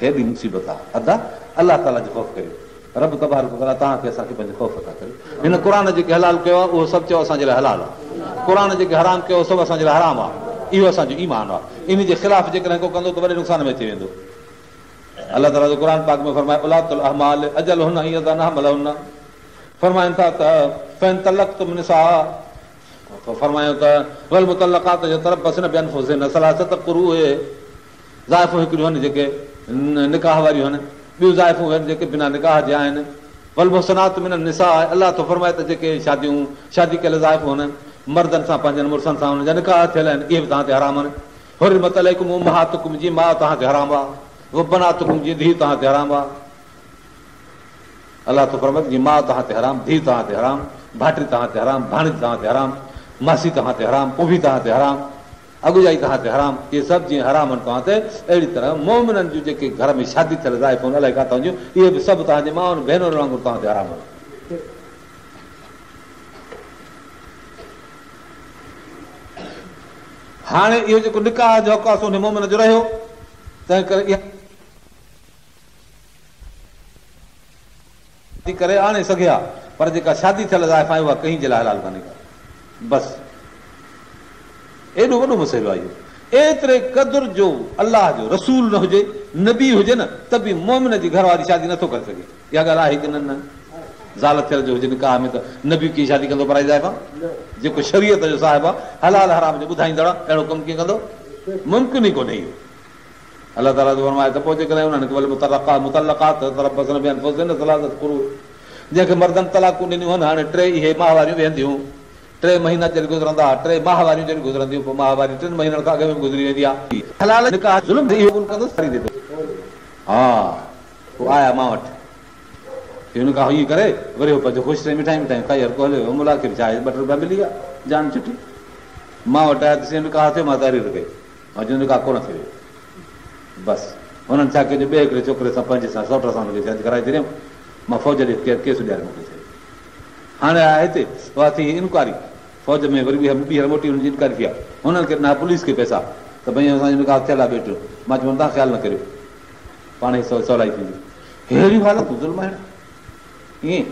هيڏي مصيبت آ. ادا الله تعاليٰ جو خوف ڪريو. رب تبارڪ وتعاليٰ توهان کي اسان کي پنهنجو خوف عطا ڪري. هن قرآن جيڪي حلال ڪيو آ اهو سڀ چئو اسان جي لاء حلال آ. قرآن جيڪي حرام ڪيو اهو سڀ اسان جي لاء حرام آ. اهو اسان جو ايمان آ. انهي جي خلاف جيڪڏهن ڪو ڪندو ته وڏي نقصان ۾ اچي ويندو. الله تعاليٰ ٿو قرآن پاڪ ۾ فرمائي وولات الاحمال اجلهن ان يضعن حملهن فرمائن ٿا ته فان طلقتم النساء فرمايو ته والمطلقات يتربصن بانفسهن ثلاثه قروء زائفون هڪڙيون آهن جيڪي نڪاح واريون آهن ٻيون زائفون آهن جيڪي بنا نڪاح جي آهن والمحصنات من النساء الله ٿو فرمائي ته جيڪي شاديون شادي ڪيل زائفون آهن مردن سان پنهنجن مڙسن سان انهن جا نڪاح ٿيل آهن اهي به توهان تي حرام آهن حرمت عليڪم امهاتڪم جيئن ماء توهان تي حرام آ، وبناتڪم جيئن ڌيء توهان تي حرام آ. الله ٿو فرمائي ته جيئن ماء توهان تي حرام، ڌيء توهان تي حرام، ڀائٽي توهان تي حرام، ڀاڻيج توهان تي حرام، ماسي توهان تي حرام، پڦي توهان تي حرام، اڳ ڄائي توهان تي حرام، اهي سڀ جيئن حرام آهن توهان تي، اهڙي طرح مؤمنن جون جيڪي گهر ۾ شادي ٿيل زائفون الائي ڪاتان جون، اهي به سڀ توهان جي مائن ڀينرن وانگر توهان تي حرام آهن. هاڻي اهو جيڪو نڪاح جو حق آهي سو انهي مؤمن جو رهيو، تنهن ڪري اها شادي ڪري آڻي سگهي ها، پر جيڪا شادي ٿيل زائف آهي اها ڪنهن جي لاء حلال ڪانهي ڪا. بس ايڏو وڏو مسئلو آهي اهو. ايتري قدر جو الله جو رسول نه هجي، نبي هجي نه ته به مؤمن جي گهر واري شادي نٿو ڪري سگهي. اها ڳالهه آهي ڪي نه نه؟ زال ٿيل جو هجي نڪاح ۾ ته نبي ڪيئن شادي ڪندو پرائي زائفان؟ جيڪو شريعت جو صاحب آهي، حلال حرام جو ٻڌائيندڙ آهي، اهڙو ڪم ڪيئن ڪندو؟ ممڪن ئي ڪونهي اهو. الله تعاليٰ ٿو فرمائي ته پوء جيڪڏهن انهن کي والمطلقات يتربصن بانفسهن ثلاثة قروء جنهن کي مردن طلاقون ڏنيون هن هاڻي ٽي اهي ماهواريون ويهنديون ٽي مهينا جڏهن گذرندا ٽي ماهواريون جڏهن گذرنديون پوء ماهواري ٽن مهينن کان اڳ ۾ به گذري ويندي آهي. حلال نڪاح ظلم اهو قبول ڪندس ها پوء آيا مان وٽ. اهو نڪاح ائين ڪري وري هو پنهنجو خوش ٿي مٺايون مٺايون کائي هر ڪو هليو ويو. ملا کي به ڇا آهي ٻه ٽي روپيا ملي ويا جان ڇٽي. مان وٽ آيا ته سائين نڪاح ٿيو مان تحرير ڪئي. مان چيو نڪاح ڪونه ٿيو بس هنن ڇا ڪيو جو ٻئي هڪڙي ڇوڪري سان پنهنجي سان سئوٽ سان هن کي شادي ڪرائي ڇڏيائون. مان فوج ڏي ڪيس ڏياري موڪلي ڇڏيو. هاڻي آيا هتي اها ٿي انڪوائري فوج ۾ وري ٻيهر موٽي هنن جي انڪوائري ٿي آ. هنن کي ڏنا پوليس کي پئسا ته ڀئي اسان جو نڪاح ٿيل آ ٻيو ٽيون. مان چيو توهان خيال نه ڪريو. پاڻ ئي سولائي ٿيندي. ههڙيون حالتون ظلم آهن. ائين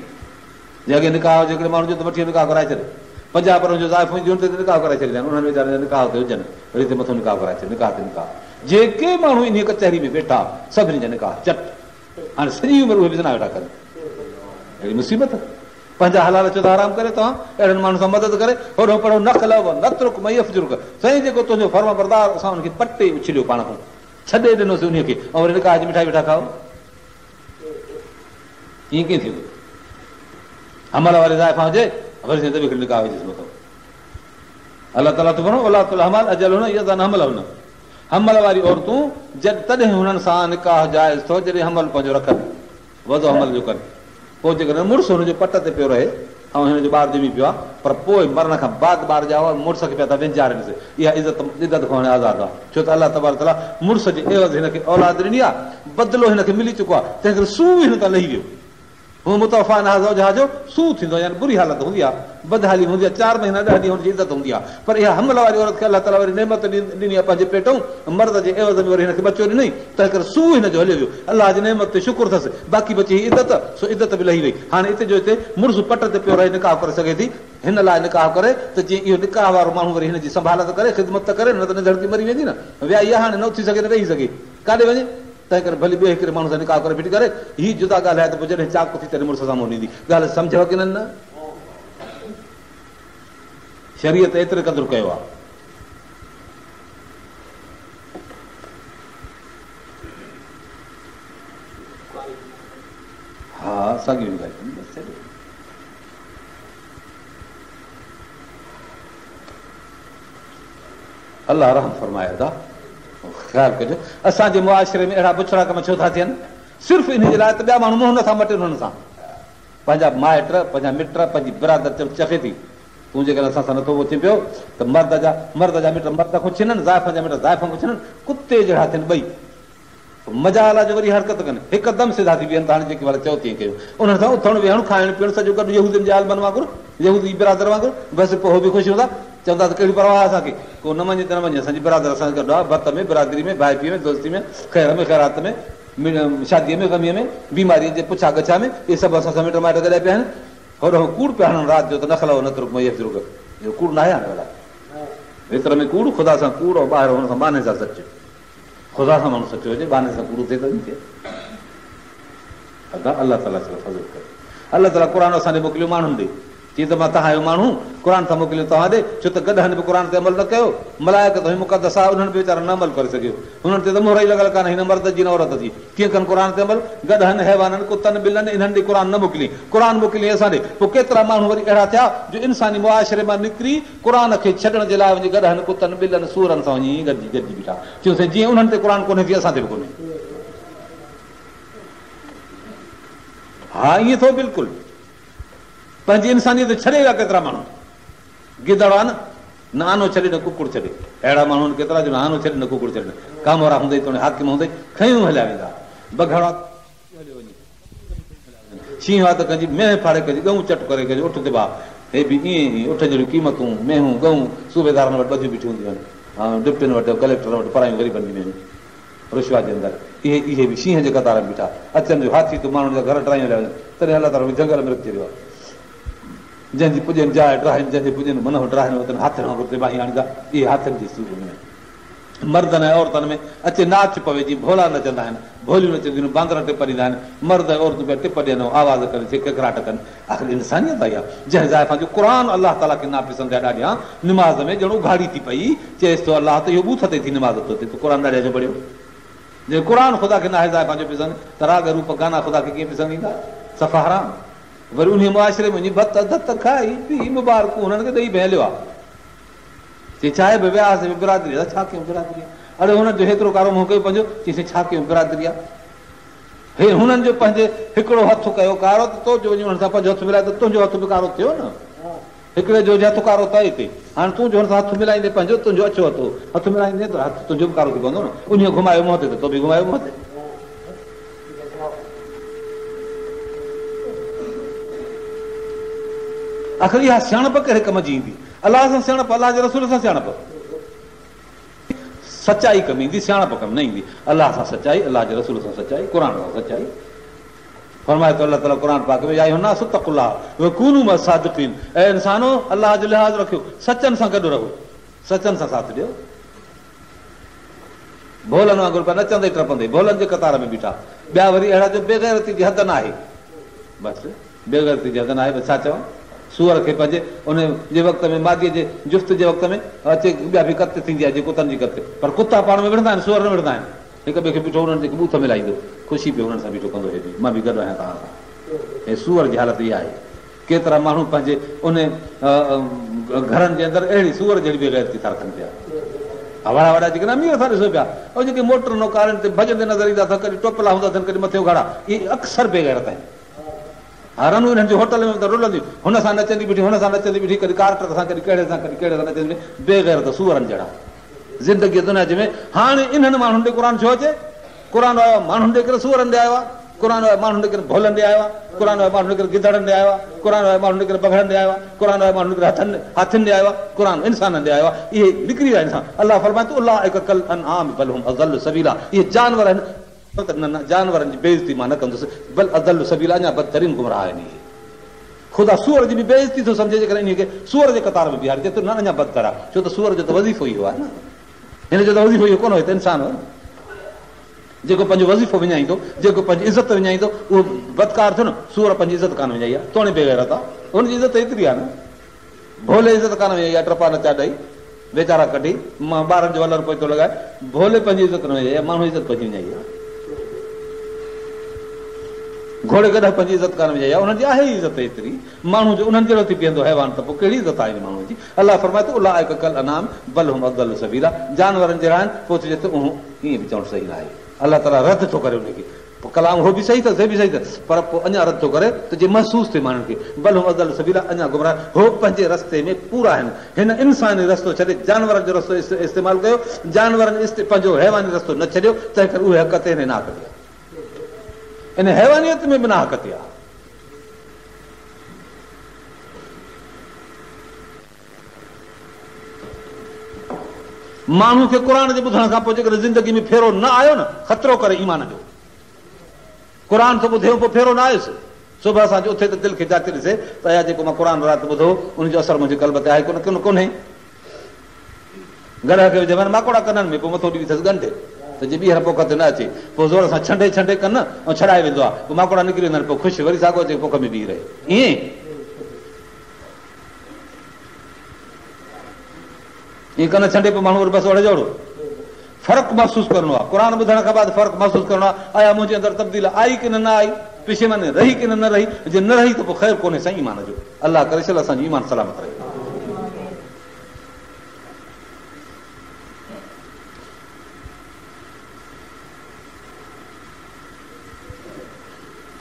جي اڳي نڪاح هجي هڪڙي ماڻهو جو ته وٺي نڪاح ڪرائي ڇڏي. پنجاهه پر جو زائفون اينديون تي نڪاح ڪرائي ڇڏيندا آهن. انهن ويچارن جا نڪاح تي هجن وري هتي مٿو نڪاح ڪرائي ڇڏ نڪاح تي نڪاح. جيڪي ماڻهو انهيء ڪچهري ۾ ويٺا سڀني جا نڪاح چٽ. هاڻي سڄي عمر اهي به زنا ويٺا ڪن. اهڙي مصيبت. پنهنجا حلال ڇو ٿا حرام ڪريو توهان اهڙن ماڻهن سان مدد ڪري هوڏهون پڙهو نخلع و نترڪ من يفجرڪ سائين جيڪو تنهنجو فرمانبردار اسان ان کي پٽي اڇليو پاڻ کان ڇڏي ڏنوسين انهيء کي ۽ وري نڪاح جي مٺائي ويٺا کائو. ائين ڪيئن ٿيندو؟ حمل واري زائفان هجي وري سائين ته به هڪڙي نڪاح وجهيس مٿو. الله تعاليٰ ٿو فرمائي وولات الاحمال اجلهن ان يضعن حملهن حمل واري عورتون جڏ تڏهن هنن سان نڪاح جائز ٿو جڏهن حمل پنهنجو رکن وضع حمل جو ڪن پوء جيڪڏهن مڙس هن جو پٽ تي پيو رهي ۽ هن جو ٻار ڄمي پيو آهي پر پوء مرڻ کان بعد ٻار ڄائو آهي مڙس کي پيا ٿا وهنجارينس اها عزت عدت کان هاڻي آزاد آهي ڇو ته الله تبارڪ وتعاليٰ مڙس جي عيوض هن کي اولاد ڏني آهي بدلو هن کي ملي چڪو آهي تنهن ڪري سوء هن تان لهي ويو هو متوفيٰ عنها زوجها جو سوء ٿيندو آهي يعني بري حالت هوندي آهي، بدحالي هوندي آهي، چار مهينا ڏهه ڏينهن هن جي عدت هوندي آهي، پر اها حمل واري عورت کي الله تعاليٰ وري نعمت ڏني آهي پنهنجي پيٽئون مرد جي عيوض ۾ وري هن کي ٻچو ڏنائين، تنهن ڪري سوء هن جو هليو ويو، الله جي نعمت تي شڪر اٿس، باقي بچي هئي عدت، سو عدت به لهي وئي، هاڻي اتي جو اتي مڙس پٽ تي پيو رهي نڪاح ڪري سگهي ٿي، هن لاء نڪاح ڪري ته جيئن اهو نڪاح وارو ماڻهو وري هن جي سنڀال ته ڪري، خدمت ته ڪري، نه ته نڌڻڪي مري ويندي نه، ويائي آهي هاڻي نه اٿي سگهي نه ويهي سگهي، ڪاڏي وڃي؟ تنهن ڪري ڀلي ٻئي هڪڙي ماڻهو سان نڪاح ڪري ڦٽي ڪري. هي جدا ڳالهه آهي ته پوء جڏهن چاق ٿي تڏهن مڙس سان منهن ڏيندي. ڳالهه سمجهيو ڪين نه؟ شريعت ايتري قدر ڪيو آهي. ها ساڳيون هدايتون بس ڇڏيو. الله رحم فرمائي ادا خيال ڪجو اسان جي معاشري ۾ اهڙا بڇڙا ڪم ڇو ٿا ٿين صرف ان جي لاء ته ٻيا ماڻهو منهن نٿا مٽين هنن سان پنهنجا مائٽ پنهنجا مٽ پنهنجي برادر چون چخي ٿي تون جيڪڏهن اسان سان نٿو اچين پيو ته مرد جا مرد جا مٽ مرد کان ڇنن زائفن جا مٽ زائفن کان ڇنن ڪتي جهڙا ٿين ٻئي مجال آ جو وري حرڪت ڪن، هڪدم سڌا ٿي بيهن ته هاڻي جيڪي ڀلا چئو تيئن ڪيون. انهن سان اٿڻ ويهڻ، کائڻ پيئڻ سڄو گڏ يهودين جي عالمن وانگر، يهودي برادر وانگر، بس پوء هو به خوش هوندا، چوندا ته ڪهڙي پرواهه آ اسان کي، ڪو نه مڃي ته نه مڃي، اسان جي برادر اسان سان گڏ آ، ڀت ۾، برادري ۾، ڀائپيء ۾، دوستي ۾، خير ۾ خيرات ۾، شاديء ۾ غميء ۾، بيماريء جي پڇا ڳڇا ۾، اهي سڀ اسان سان مٽ مائٽ گڏيا پيا آهن. هوڏانهن ڪوڙ پيا هڻن رات جو ته نخلع ونترڪ من يفجرڪ، اهو ڪوڙ ناهي هاڻي ڀلا ويتر ۾ ڪوڙ، خدا سان ڪوڙ ۽ ٻاهر هن سان ٻانهي سان سچ. خدا سان ماڻهو سچو هجي ٻانهي سان ڪوڙو ٿئي ته ٿئي. ادا الله تعالي سان فضل ڪري. الله تعالي قرآن اسان ڏي موڪليو ماڻهن ڏي. چي ته مان توهان آهيو ماڻهو قرآن ٿا موڪليو توهان ڏي ڇو ته گڏهن به قرآن تي عمل نه ڪيو ملائڪ ته هئي مقدسا انهن به ويچارن نه عمل ڪري سگهيو هنن تي ته مهر ئي لڳل ڪانه هئي نه مرد جي نه عورت جي ڪيئن ڪن قرآن تي عمل گڏهن حيوانن ڪتن ٻلن انهن ڏي قرآن نه موڪلي قرآن موڪلي اسان ڏي پوء ڪيترا ماڻهو وري اهڙا ٿيا جو انساني معاشري مان نڪري قرآن کي ڇڏڻ جي لاء وڃي گڏهن، ڪتن، ٻلن، سوئرن سان وڃي گڏجي گڏجي بيٺا. چيوسين جيئن انهن تي قرآن ڪونهي تيئن اسان تي به ڪونهي. ها ائين ٿو بلڪل. پنهنجي انسانيت ڇڏي ويا ڪيترا ماڻهو. گدڙ آ نه، نه آنو ڇڏي نه ڪڪڙ ڇڏي. اهڙا ماڻهو آهن ڪيترا جو نه آنو ڇڏي نه ڪڪڙ ڇڏي. ڪامورا هوندئي توڻي حاڪم هوندئي کنيون هليا ويندا. بگهڙ آ. هليو وڃي. شينهن آ ته ڪنهن جي مينهن ڦاڙي ڪنهن جي ڳئون چٽ ڪري ڪنهن جو اٺ تباهه. هي به ائين ئي اٺ جهڙيون قيمتون مينهون ڳئون صوبيدارن وٽ ٻڌيون بيٺيون هونديون آهن. ڊپٽين وٽ ڪليڪٽرن وٽ پرايون غريبن جون مينهون رشوت جي اندر اهي اهي به شينهن جي قطار ۾ بيٺا اچن جو هاٿي ته ماڻهن جا گهر ڊاهيون هليا وڃن تڏهن الله تعاليٰ جهنگل ۾ رکي ڇڏيو آهي جنهن جي پڄين جاء ڊاهين جنهن جي پڄين منهن ڊاهين وتن هاٿين وانگر تباهي آڻيندا اهي هاٿين جي صورت ۾ مردن ۽ عورتن ۾ اچي ناچ پوي جيئن ڀولا نچندا آهن، ڀوليون نچنديون آهن، باندر ٽپ ڏيندا آهن، مرد ۽ عورتون پيا ٽپ ڏين ۽ آواز ڪن، ککراٽ ڪن. آخر انسانيت آهي اها، جنهن زائفان جو قرآن الله تعاليٰ کي ناپسند آهي ڏاڍيان نماز ۾ ڄڻ اگهاڙي ٿي پئي، چئيس ٿو الله ته اهو ٻوٿ تي ٿي نماز ٿو ٿئي، تو قرآن ڏاڍيان ڇو پڙهيو؟ جي قرآن خدا کي ناهي زائفان جو پسند ته راڳ روپ گانا خدا کي ڪيئن پسند ايندا؟ صفا حرام. وري انهيء معاشري ۾ وڃي ڀت ڌت کائي پي مبارڪون هنن کي ڏئي به هليو آ. چي ڇا آهي به ويا هئاسين به برادري آ ڇا ڪيون برادري آ اڙي هنن جو هيترو ڪارو منهن ڪيو پنهنجو چيسين ڇا ڪيون برادري آ هي هنن جو پنهنجي هڪڙو هٿ ڪيو ڪارو ته تو جو وڃي هنن سان پنهنجو هٿ ملائي ته تنهنجو هٿ به ڪارو ٿيو نه هڪڙي جو هٿ ڪارو ته هتي هاڻي تون جو هن سان هٿ ملائيندي پنهنجو تنهنجو اڇو هٿ هٿ ملائيندي ته هٿ تنهنجو به ڪارو ٿي پوندو نه انهيء گهمايو منهن تي ته تو به گهمايو منهن تي آخر اها سياڻپ ڪهڙي ڪم جي ايندي؟ الله سان سياڻپ، الله جي رسول سان سياڻپ. سچائي ڪم ايندي، سياڻپ ڪم نه ايندي. الله سان سچائي، الله جي رسول سان سچائي، قرآن سان سچائي. فرمائي ٿو الله تعاليٰ قرآن پاڪ ۾ يا ايها الناس اتقوا الله وڪونوا مع الصادقين اي انسانو الله جو لحاظ رکيو، سچن سان گڏ رهو، سچن سان ساٿ ڏيو. ڀولن وانگر پيا نچندي ٽپندي ڀولن جي قطار ۾ بيٺا. ٻيا وري اهڙا جو بيغيرتي جي حد ناهي. بس بيغيرتي جي حد ناهي بس ڇا چوان. سوئر کي پنهنجي ان جي وقت ۾ ماديء جي جفت جي وقت ۾ اچي ٻيا به ڪت ٿيندي آهي جيئن ڪتن جي ڪت پر ڪتا پاڻ ۾ وڙهندا آهن سوئر نه وڙهندا آهن. هڪ ٻئي کي بيٺو انهن جي ٻوٿ ملائيندو خوشي پيو هنن سان بيٺو ڪندو هي به مان به گڏ آهيان توهان سان. هي سوئر جي حالت اها آهي. ڪيترا ماڻهو پنهنجي ان گهرن جي اندر اهڙي سوئر جهڙي بي غيرتي ٿا رکن پيا. وڏا وڏا جيڪي امير ٿا ڏسو پيا اهي جيڪي موٽرن ڪارن تي ڀڄندي نظر ايندا اٿن ڪڏهن ٽوپلا هوندا اٿن ڪڏهن مٿي اگهاڙا اهي اڪثر بي غيرت آهن. ها رنون انهن جون هوٽل ۾ ته رلنديون هن سان نچندي بيٺي هن سان نچندي بيٺي ڪڏهن ڪارٽر سان ڪڏهن ڪهڙي سان ڪڏهن ڪهڙي سان نچندي بيٺي بي غيرت سوئرن جهڙا زندگي دنيا جي ۾ هاڻي انهن ماڻهن ڏي قرآن ڇو اچي؟ قرآن آيو آهي ماڻهن ڏي ڪين سوئرن ڏي آيو آهي؟ قرآن آيو ماڻهن ڏي ڪين ڀولن ڏي آيو آهي؟ قرآن آيو ماڻهن ڏي ڪين گدڙن ڏي آيو آهي؟ قرآن آيو ماڻهن ڏي ڪين بگهڙن ڏي آيو آهي؟ قرآن آيو ماڻهن ڏي ڪين هٿن هاٿين ڏي آيو آهي؟ قرآن انسانن ڏي آيو آهي اهي نڪري ويا انسان الله فرمائي ٿو اولئڪ ڪالانعام بل هم اضل سبيلا اهي جانور آهن نه نه جانورن جي بيعزتي مان نه ڪندس بل اضل سبيلا اڃا بدترين گمراهه آهن اهي خدا سوئر جي به بيعزتي ٿو سمجهي جيڪڏهن انهي کي سوئر جي قطار ۾ بيهاري چئي ٿو نه اڃا بدتر آهي ڇو ته سوئر جو ته وظيفو اهو آهي نه هن جو ته وظيفو اهو ڪونه هو ته انسان هو جيڪو پنهنجو وظيفو وڃائيندو جيڪو پنهنجي عزت وڃائيندو اهو بدڪار ٿيو نه سوئر پنهنجي عزت ڪانه وڃائي آهي توڻي بيغيرت آهي هن جي عزت ايتري آهي نه ڀولي عزت ڪانه وڃائي آهي ٽپا نچا ڏئي ويچارا ڪڍي ٻارن جو ولر پوئتو لڳائي ڀولي پنهنجي عزت نه وڃائي آهي ماڻهو عزت پنهنجي وڃائي آهي. گهوڙي گڏهه پنهنجي عزت ڪانه وڃائي آهي، انهن جي آهي ئي عزت ايتري. ماڻهو جو انهن جهڙو ٿي بيهندو حيوان ته پوء ڪهڙي عزت آهي ان ماڻهوء جي؟ الله فرمائي ٿو اولئک ڪالانعام بل هم اضل سبيلا جانورن جهڙا آهن پوء چئجي ته اهو ائين به چوڻ صحيح ناهي. الله تعاليٰ رد ٿو ڪري ان کي. پوء ڪلام هو به صحيح اٿس هي به صحيح اٿس پر پوء اڃا رد ٿو ڪري ته جيئن محسوس ٿئي ماڻهن کي بل هم اضل سبيلا اڃا گمراهه هو پنهنجي رستي ۾ پورا آهن هن انساني رستو ڇڏي جانورن جو رستو استعمال ڪيو جانورن پنهنجو حيواني رستو نه ڇڏيو تنهن ڪري اهي حق تي هن ناحق تي ان حيوانيت ۾ به ناحق تي آهي. ماڻهو کي قرآن جي ٻڌڻ کان پوء جيڪڏهن زندگي ۾ ڦيرو نه آيو نه خطرو ڪري ايمان جو قرآن ٿو ٻڌي پوء ڦيرو نه آيس صبح سان جو اٿي ته دل کي جاچي ڏسي ته ايا جيڪو مان قرآن رات ٻڌو ان جو اثر منهنجي قلب تي آهي ڪونه ڪونه ڪونهي گڏهه کي وجهبا آهن ماڪوڙا ڪنن ۾ پوء مٿو ڏبي اٿس ڳنڍ ته جي ٻيهر پوک تي نه اچي پوء زور سان ڇنڊي ڇنڊي ڪن ۽ ڇڏائي ويندو آهي پوء ماڪوڙا نڪري ويندا آهن پوء خوش وري ساڳو اچي پوک ۾ بيهي رهي ائين ائين ڪن ڇنڊي پوء ماڻهو وري بس اوڙي جو اوڙو. فرق محسوس ڪرڻو آهي. قرآن ٻڌڻ کان بعد فرق محسوس ڪرڻو آهي. آيا منهنجي اندر تبديل آئي ڪي نه نه آئي؟ پشيماني رهي ڪي نه نه رهي؟ جي نه رهي ته پوء خير ڪونهي سائين ايمان جو. الله ڪري شل اسان جو ايمان سلامت رهي.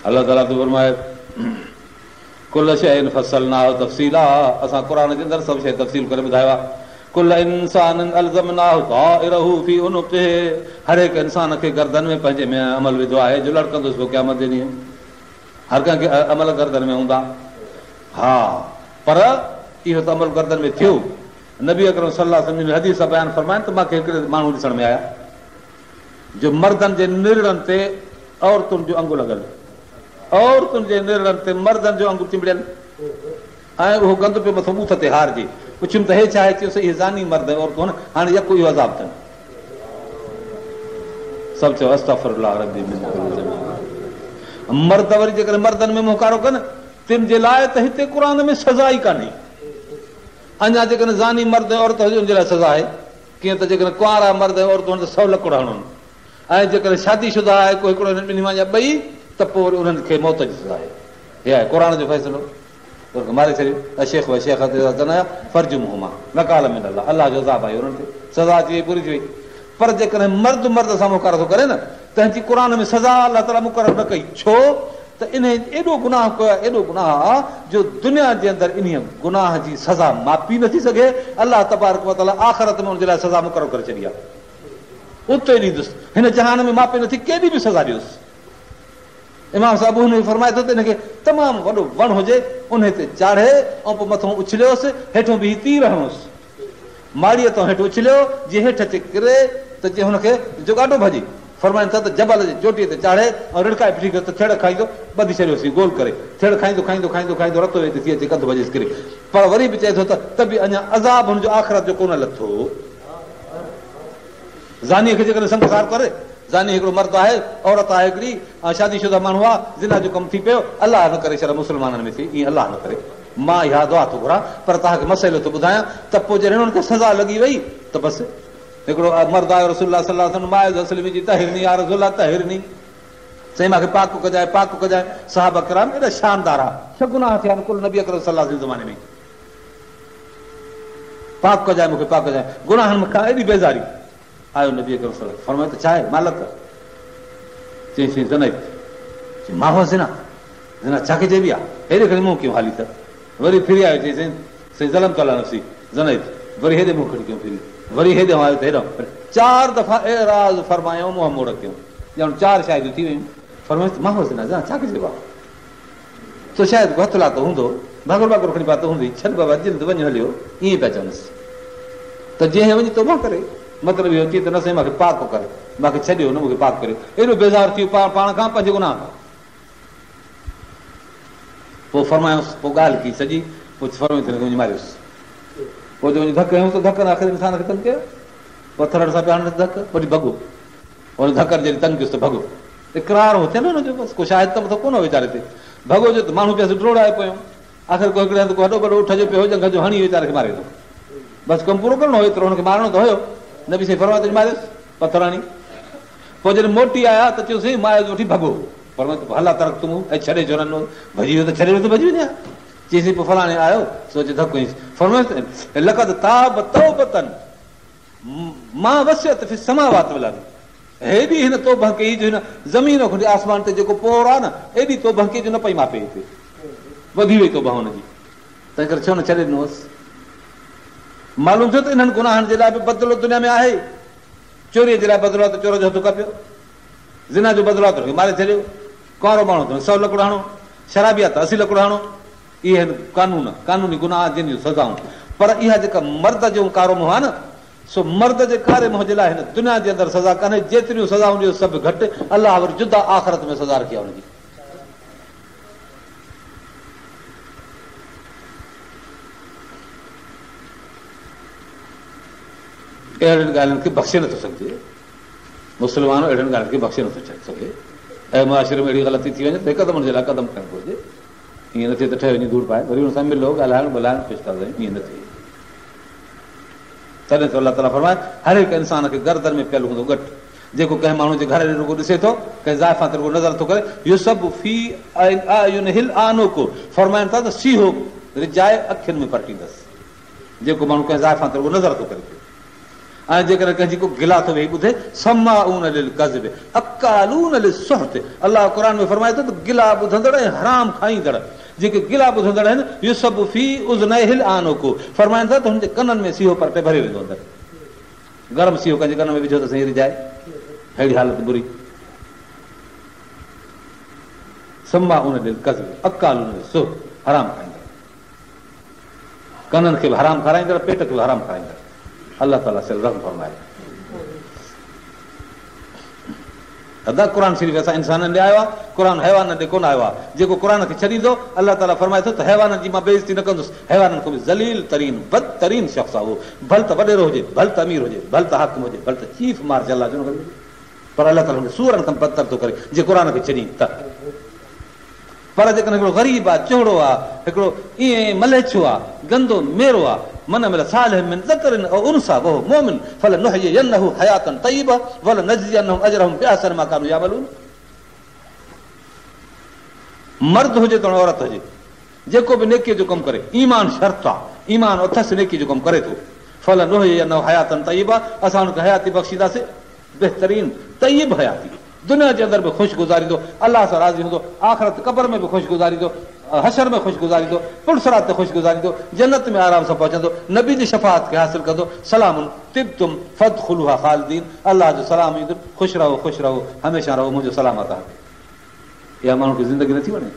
الله تعاليٰ ٿو فرمائي. ڪل شيء فصلناه تفصيلا اسان قرآن جي اندر سڀ شيء تفصيل ڪري ٻڌايو آهي. ڪل انسان الزمناه طائره في عنقه هر هڪ انسان کي گردن ۾ پنهنجي ۾ عمل وڌو آهي جو لڙڪندس پوء قيامت جي ڏينهن هر ڪنهن کي عمل گردن ۾ هوندا ها پر اهو ته عمل گردن ۾ ٿيو نبي اڪرم صلي الله عليه وسلم حديث بيان فرمائن ته مان کي هڪڙي ماڻهو ڏسڻ ۾ آيا جو مردن جي نرڙن تي عورتن جو انگ لڳل عورتن جي نرڙن تي مردن جو انگ چنبڙيل ۽ اهو گند پيو مٿو ٻوٿ تي هارجي. پڇيم ته هي ڇا آهي؟ چيس اهي زاني مرد ۽ عورتون آهن، هاڻي يڪو اهو عذاب اٿن. سڀ چيو استغفر الله ربي من ڪل ذنب. مرد وري جيڪڏهن مردن ۾ منهن ڪارو ڪن، تن جي لاء ته هتي قرآن ۾ سزا ئي ڪانهي. اڃا جيڪڏهن زاني مرد ۽ عورت هجي ان جي لاء سزا آهي. ڪيئن ته جيڪڏهن ڪنوارا مرد ۽ عورت هن ته سو لڪڙ هڻن. ۽ جيڪڏهن شادي شده آهي ڪو هڪڙو هنن ٻنهي مان يا ٻئي ته پوء وري انهن کي موت جي سزا آهي. هي آهي قرآن جو فيصلو. انهن کي ماري ڇڏيو. الشيخ والشيخة اذا زنيا فارجموهما نڪالا من الله الله جو عذاب آيو انهن تي. سزا اچي وئي پوري ٿي وئي. پر جيڪڏهن مرد مرد سان منهن ڪارو ٿو ڪري نه تنهن جي قرآن ۾ سزا الله تعاليٰ مقرر نه ڪئي ڇو ته انهي ايڏو گناهه ڪيو آهي ايڏو گناهه آ جو دنيا جي اندر انهي گناهه جي سزا ماپي نٿي سگهي الله تبارڪ وتعاليٰ آخرت ۾ ان جي لاء سزا مقرر ڪري ڇڏي آهي. اتي ڏيندس. هن جهان ۾ ماپي نٿي ڪيڏي به سزا ڏيوس. امام صاحب ابو حنيفه فرمائي ٿو ته ان کي تمام وڏو وڻ هجي انهي تي چاڙهي ۽ پوء مٿون اڇليوس هيٺون بيهي تير هڻوس. ماڙيء تان هيٺ اڇليو جيئن هيٺ اچي ڪري ته جيئن هن کي جو ڳاٽو ڀڄي. فرمائن ٿا ته جبل جي چوٽيء تي چاڙهي ۽ رڙڪائي ڦٽي ڪيو ته ٿيڙ کائيندو ٻڌي ڇڏيوسين گول ڪري ٿيڙ کائيندو کائيندو کائيندو کائيندو رتو ويندي ٿي اچي ڪنڌ ڀڄيس ڪري پر وري به چئي ٿو ته ته به اڃا عذاب هن جو آخرت جو ڪونه لٿو. زانيء کي جيڪڏهن سنگسار ڪري، زاني هڪڙو مرد آهي، عورت آهي هڪڙي، ۽ شادي شده ماڻهو آهي، زنا جو ڪم ٿي پيو، الله نه ڪري شر مسلمانن ۾ ٿئي، ائين الله نه ڪري، مان اها دعا ٿو گهران، پر توهان کي مسئلو ٿو ٻڌايان ته پوء جڏهن انهن کي سزا لڳي وئي ته بس. هڪڙو مرد آيو رسول الله صلي الله عليه وسلم ماعز اسلمي جي طهرني يا رسول الله طهرني سائين مان کي پاڪ ڪجانء پاڪ ڪجانء صحابه ڪرام ايڏا شاندار ها ڇهه گناهه ٿيا آهن ڪل نبي اڪرم صلي الله عليه وسلم زماني ۾ پاڪ ڪجانء مون کي پاڪ ڪجانء گناهن کان ايڏي بيزاري آيو نبي اڪرم صلي الله فرمايو ته ڇا آهي مالڪ چيائين سائين زنيت چي ما هو زنا زنا ڇا کي چئبي آهي هيڏي کڻي منهن ڪيون حالي ته وري ڦري آيو چيائين سائين سائين ظلمت علي نفسي زنيت وري هيڏي منهن کڻي ڪيون ڦري وري هيڏي آيو ته هيڏانهن چار دفعا اعراض فرمايو منهن موڙ ڪيون ڄڻ چار شاهديون ٿي ويون فرمايو ما هو زنا زنا ڇا کي چئبو آهي تو شايد ڪو هٿ لاتو هوندو، ڀاڪر ٻاڪر کڻي پاتو هوندئي، ڇڏ بابا جلد وڃ هليو، ائين پيا چونس ته جنهن وڃي توبه ڪري، مطلب اهو اچي ته نه سائين مان کي پاڪ ڪر، مان کي ڇڏيو نه مون کي پاڪ ڪريو، ايڏو بيزار ٿي ويو پاڻ کان پنهنجي گناهه کان. پوء فرمايائونس، پوء ڳالهه ڪئي سڄي، پوء فرمايو ته هن کي وڃي ماريوس. پوء جو وڃي ڌڪ هنيوس ته ڌڪن آخر انسان کي تنگ ڪيو، پٿرن سان پيا هڻنس ڌڪ، وري ڀڳو. هن ڌڪن جڏهن تنگ ڪيس ته ڀڳو. اقرار هو ٿيل هن جو بس ڪو شاهد ته مٿو ڪونه هو ويچاري تي. ڀڳو جو ته ماڻهو پيس ڊوڙائي پويان. آخر ڪو هڪڙي هنڌ ڪو هڏو بڏو اٺ جو پيو هو ڄنگهه جو هڻي ويچاري کي ماري وڌو. بس ڪم پورو ڪرڻو هو ايترو هن کي مارڻو ته هيو. نبي سائين فرمايو ته ماريس پٿر هڻي. پوء جڏهن موٽي آيا ته چيوسين ماعز وٺي ڀڳو. فرمايو ته هلا ترڪتموه، ۽ ڇڏي ڇو نه ڏنو؟ ڀڄي ويو ته ڇڏي ڏيو ته ڀڄي وڃي ها. چيائينس پوء فلاڻي آيو، سو اچي ڌڪ هنيس. فرمايو ته لقد تاب توبة ما وسعت في السماوات والارض، هيڏي هن توبه ڪئي جو هن زمين کان وٺي آسمان تي جيڪو پور آهي نه، ايڏي توبه ڪئي جو نه پئي ماپي هتي. وڌي وئي توبه هن جي. تنهن ڪري ڇو نه ڇڏي ڏنو هوس؟ معلوم ٿيو ته انهن گناهن جي لاء به بدلو دنيا ۾ آهي. چوريء جي لاء بدلو آهي ته چور جو هٿ ڪپيو. زنا جو بدلو آهي ته هن کي ماري ڇڏيو. ڪنوارو ماڻهو ته هن کي سو لڪڙ هڻو. شرابي آهي ته 80 لڪڙ هڻو. اهي آهن قانون، قانوني گناهه جن جون سزائون. پر اها جيڪا مرد جو ڪارو منهن آهي نه، سو مرد جي ڪاري منهن جي لاء هن دنيا جي اندر سزا ڪانهي، جيتريون سزائون ڏيو سڀ گهٽ، الله وري جدا آخرت ۾ سزا رکي آهي ان جي. اهڙين ڳالهين کي بخشي نٿو سگهجي. مسلمان اهڙين ڳالهين کي بخشي نٿو سگهي ۽ معاشري ۾ اهڙي غلطي ٿي وڃي ته هڪدم ان جي لاء قدم کڻڻ گهرجي. ائين نه ٿئي ته ٺهيو وڃي ڌوڙ پائي وري ان سان ملو ڳالهائڻ ٻولهائڻ خوش ٿا ٿيون ائين نه ٿئي. تڏهن ٿو الله تعاليٰ فرمائي هر هڪ انسان کي گردن ۾ پيل هوندو ڳٽ جيڪو ڪنهن ماڻهو جي گهر ڏي رڳو ڏسي ٿو ڪنهن زائفان تي رڳو نظر ٿو ڪري يصب في اعينه الآنڪ فرمائن ٿا ته سيهو رجائي اکين ۾ پرٽيندس جيڪو ماڻهو ڪنهن زائفان تي رڳو نظر ٿو ڪري پيو ۽ جيڪڏهن ڪنهن جي ڪو گلا ٿو ويهي ٻڌي، سماعون للڪذب اڪالون للسحت، الله قرآن ۾ فرمائي ٿو ته گلا ٻڌندڙ ۽ حرام کائيندڙ جيڪي گلا ٻڌندڙ آهن، يصب في اذنيه الآنڪ، فرمائن ٿا ته هن جي ڪنن ۾ سيهو پرٽي ڀريو ويندو اندر گرم سيهو ڪنهن جي ڪن ۾ وجهو ته سائين رجائي ههڙي حالت بري. سماعون للڪذب اڪالون للسحت، حرام کائيندڙ. ڪنن کي به حرام کارائيندڙ، پيٽ کي به حرام کارائيندڙ. الله تعاليٰ سر رحم فرمائي. ادا قرآن شريف اسان انسانن ڏي آيو آهي، قرآن حيوانن ڏي ڪونه آيو آهي. جيڪو قرآن کي ڇڏيندو، الله تعاليٰ فرمائي ٿو ته حيوانن جي مان بي عزتي نه ڪندس. حيوانن کان به ذليل ترين، بدترين شخص آهي اهو. ڀل ته وڏيرو هجي، ڀل ته امير هجي، ڀل ته حاڪم هجي، ڀل ته چيف مارشل لا ڇو نه کڻي هجي. پر الله تعاليٰ هن کي سوئرن کان بدتر ٿو ڪري، جي قرآن کي ڇڏين ته. پر جيڪڏهن هڪڙو غريب آ، چهڙو آ، هڪڙو ائين مليڇو آ، گندو ميرو آ، من عمل صالحا من ذڪر او انثي وهو مؤمن فلنحيينه حياة طيبة ولنجزينهم اجرهم باحسن ما ڪانوا يعملون. مرد هجي توڻي عورت هجي، جيڪو به نيڪيء جو ڪم ڪري، ايمان شرط آ، ايمان اٿس نيڪي جو ڪم ڪري ٿو، فلنحيينه حياة طيبة اسان هن کي حياتي بخشينداسين بهترين طيب حياتي. دنيا جي اندر به خوش گذاريندو، الله سان راضي هوندو، آخرت قبر ۾ به خوش گذاريندو، حشر ۾ خوش گذاريندو، پل صراط تي خوش گذاريندو، جنت ۾ آرام سان پهچندو، نبي جي شفاعت کي حاصل ڪندو، سلام طبتم فادخلوها خالدين، الله جو سلام ايندن، خوش رهو خوش رهو هميشه رهو منهنجو سلام آ توهان تي. اها ماڻهو کي زندگي نٿي وڻي.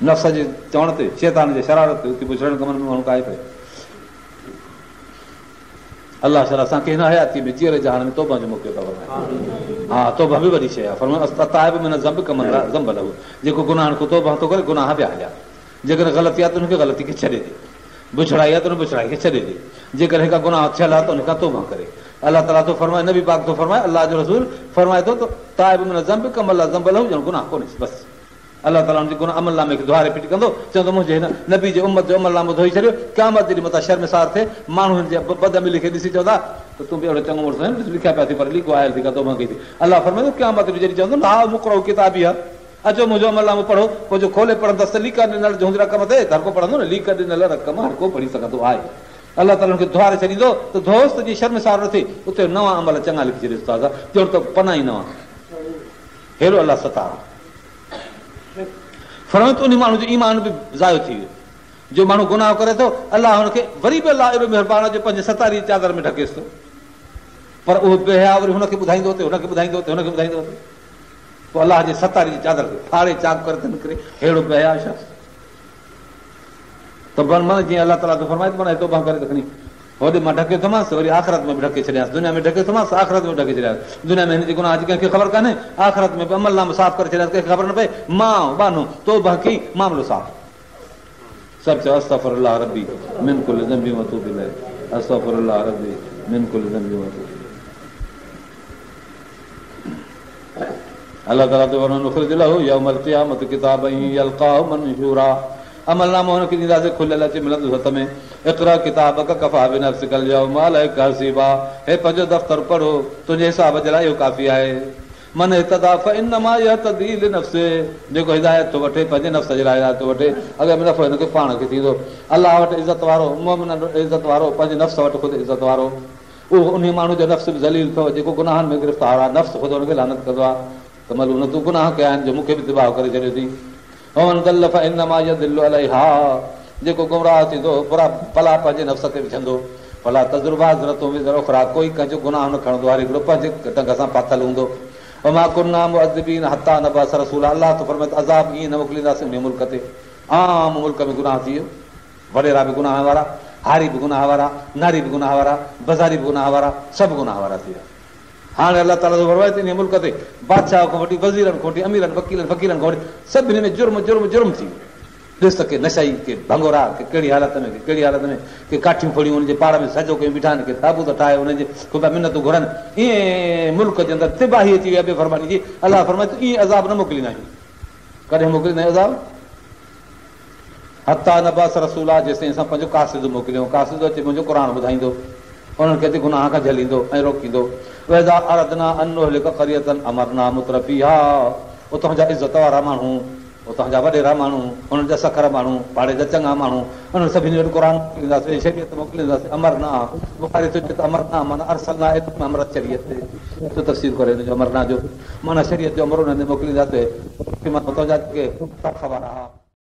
نفس جي چوڻ تي، شيطان جي شرارت تي اٿي بڇڙن ڪمن ۾ ماڻهو ڪاهي پئي. الله شل اسان کي هن حياتي ۾ جيئري جهان ۾ توبه جو موقعو عطا فرمائي. ها توبه به وڏي شيء آهي. فرمايو التائب من الذنب ڪمن لا ذنب له جيڪو گناهن کان توبه ٿو ڪري گناهه ويا هليا. جيڪڏهن غلطي آهي ته ان کي غلطي کي ڇڏي ڏي. بڇڙائي آهي ته ان بڇڙائي کي ڇڏي ڏي. جيڪڏهن ڪا گناهه ٿيل آهي ته ان کان توبه ڪري. الله تعاليٰ ٿو فرمائي نبي پاڪ ٿو فرمائي الله جو رسول فرمائي ٿو ته تائب من الذنب ڪمن لا ذنب له ڄڻ گناهه ڪونهيس بس. الله تعاليٰ ان جي گناهه عمل نامي کي ڌوئاري ڦٽي ڪندو، چوندو، منهنجي هن نبي جي امت جو عمل نامو ڌوئي ڇڏيو، قيامت جي ڏينهن متان شرمسار ٿئي، ماڻهو هن جي بدعملي کي ڏسي چوندا ته تون به اهڙو چڱو مڙس آهين، ڏس لکيا پيا اٿئي پر ليڪو آيل ٿي ڪا توبه ڪئي ٿي. الله فرمائيندو، قيامت ڏينهن جڏهن چوندو نه هاؤم اقرءوا ڪتابيه، اچو منهنجو عمل نامو پڙهو، پوء جو کولي پڙهندس ته ليڪا ڏنل جو هوندي رقم تي ته هرڪو پڙهندو نه، ليڪا ڏنل رقم هرڪو پڙهي سگهندو آهي. الله تعاليٰ هن کي ڌوئاري ڇڏيندو ته ڌوئس ته جيئن شرمسار نه ٿئي، اتي نوان عمل چڱا لکي ڇڏيس تازا، ڄڻ ته پنا ئي نوان. ههڙو الله ستار آهي. فرمايو ته انهي ماڻهو جو ايمان به ضايع ٿي ويو جو ماڻهو گناهه ڪري ٿو الله هن کي وري به الله ايڏو مهربان آهي جو پنهنجي ستاري جي چادر ۾ ڍڪيس ٿو پر اهو بي حيا وري هن کي ٻڌائيندو وتي هن کي ٻڌائيندو وتي هن کي ٻڌائيندو وتي پوء الله جي ستاري جي چادر کي ڦاڙي چاڪ ڪري ٿو نڪري ههڙو بي حيا شخص ته بن من جيئن الله تعاليٰ ٿو فرمائي ته من توبه ڪري ته کڻي هوڏي مان ڍڪيو ٿومانس وري آخرت ۾ به ڍڪي ڇڏيانس دنيا ۾ ڍڪيو ٿومانس آخرت ۾ به ڍڪي ڇڏيانس دنيا ۾ هن جي گناهه جي ڪنهن کي خبر ڪانهي آخرت ۾ به عمل نامو صاف ڪري ڇڏيانس ڪنهن کي خبر نه پئي مان ٻانهو توبه ڪئي معاملو صاف سڀ چئو استغفر الله ربي من ڪل ذنب واتوب اليه استغفر الله ربي من ڪل ذنب واتوب اليه الله تعاليٰ ٿو فرمائي ونخرج له يوم القيامة ڪتابا يلقاه منشورا عمل نامو هن کي ڏينداسين کليل اچي ملندس هٿ ۾ اقرا ڪتابڪ ڪفيٰ بنفسڪ اليوم عليڪ حسيبا هي پنهنجو دفتر پڙهو تنهنجي حساب جي لاء اهو ڪافي آهي. من اهتديٰ فانما يهتدي لنفسه جيڪو هدايت ٿو وٺي پنهنجي نفس جي لاء هدايت ٿو وٺي اڳ ۾ نفعو هن کي پاڻ کي ٿيندو. الله وٽ عزت وارو، مؤمنن وٽ عزت وارو، پنهنجي نفس وٽ خود عزت وارو. اهو انهي ماڻهو جو نفس به ذليل اٿو جيڪو گناهن ۾ گرفتار آهي، نفس خود هن کي لعنت ڪندو آهي ته ملعون تون گناهه ڪيا آهن جو مون کي به تباهه ڪري ڇڏيو اٿئي. ومن ضل فانما يضل عليها جيڪو گمراهه ٿيندو برا بلا پنهنجي نفس تي وجهندو. ولا تزر وازرة وزر اخريٰ ڪوئي ڪنهن جو گناهه نه کڻندو هر هڪڙو پنهنجي ٽنگ سان ڦاٿل هوندو. وما ڪنا معذبين حتيٰ نبعث رسولا الله ٿو فرمائي ته عذاب ائين نه موڪلينداسين انهي ملڪ تي عام ملڪ ۾ گناهه ٿي ويو. وڏيرا به گناهه وارا، هاري به گناهه وارا، ناري به گناهه وارا، بزاري به گناهه وارا، سڀ گناهه وارا ٿي ويا. هاڻي الله تعاليٰ ٿو فرمائي ته انهيء ملڪ تي بادشاهه کان وٺي وزيرن کان وٺي اميرن وڪيلن فقيرن کان وٺي سڀني ۾ جرم جرم جرم ٿي ويو. ڏس ته ڪي نشائي، ڪي ڀنگورا، ڪي ڪهڙي حالت ۾، ڪي ڪهڙي حالت ۾، ڪي ڪاٺيون ڦڙيون انهن جي پاڙ ۾ سجدو ڪيون بيٺا آهن، ڪي تابوت ٺاهي انهن جي کان پيا منتون گهرن. ائين ملڪ جي اندر تباهي اچي وئي آهي بي فرماني جي. الله فرمائي ٿو ائين عذاب نه موڪليندا آهيون. ڪڏهن موڪليندا آهيون عذاب؟ حتيٰ نبعث رسولا جيستائين اسان پنهنجو قاصد موڪليون، قاصد اچي منهنجو قرآن ٻڌائيندو، انهن کي اچي گناهه کان جهليندو ۽ روڪيندو. واذا اردنا ان نهلڪ قرية امرنا مترفيها اتان جا عزت وارا ماڻهو، اتان جا وڏيرا ماڻهو، انهن جا سکر ماڻهو، پاڙي جا چڱا ماڻهو، انهن سڀني وٽ قرآن موڪلينداسين، شريعت موڪلينداسين، امرنا، بخاري ٿو چئي ته امرنا معنيٰ ارسلنا اليهم امر الشريعت ٿو تفسير ڪري ان جو امرنا جو معنيٰ شريعت جو امر انهن ڏي موڪلينداسين، اتان جا جيڪي طرف وارا ها.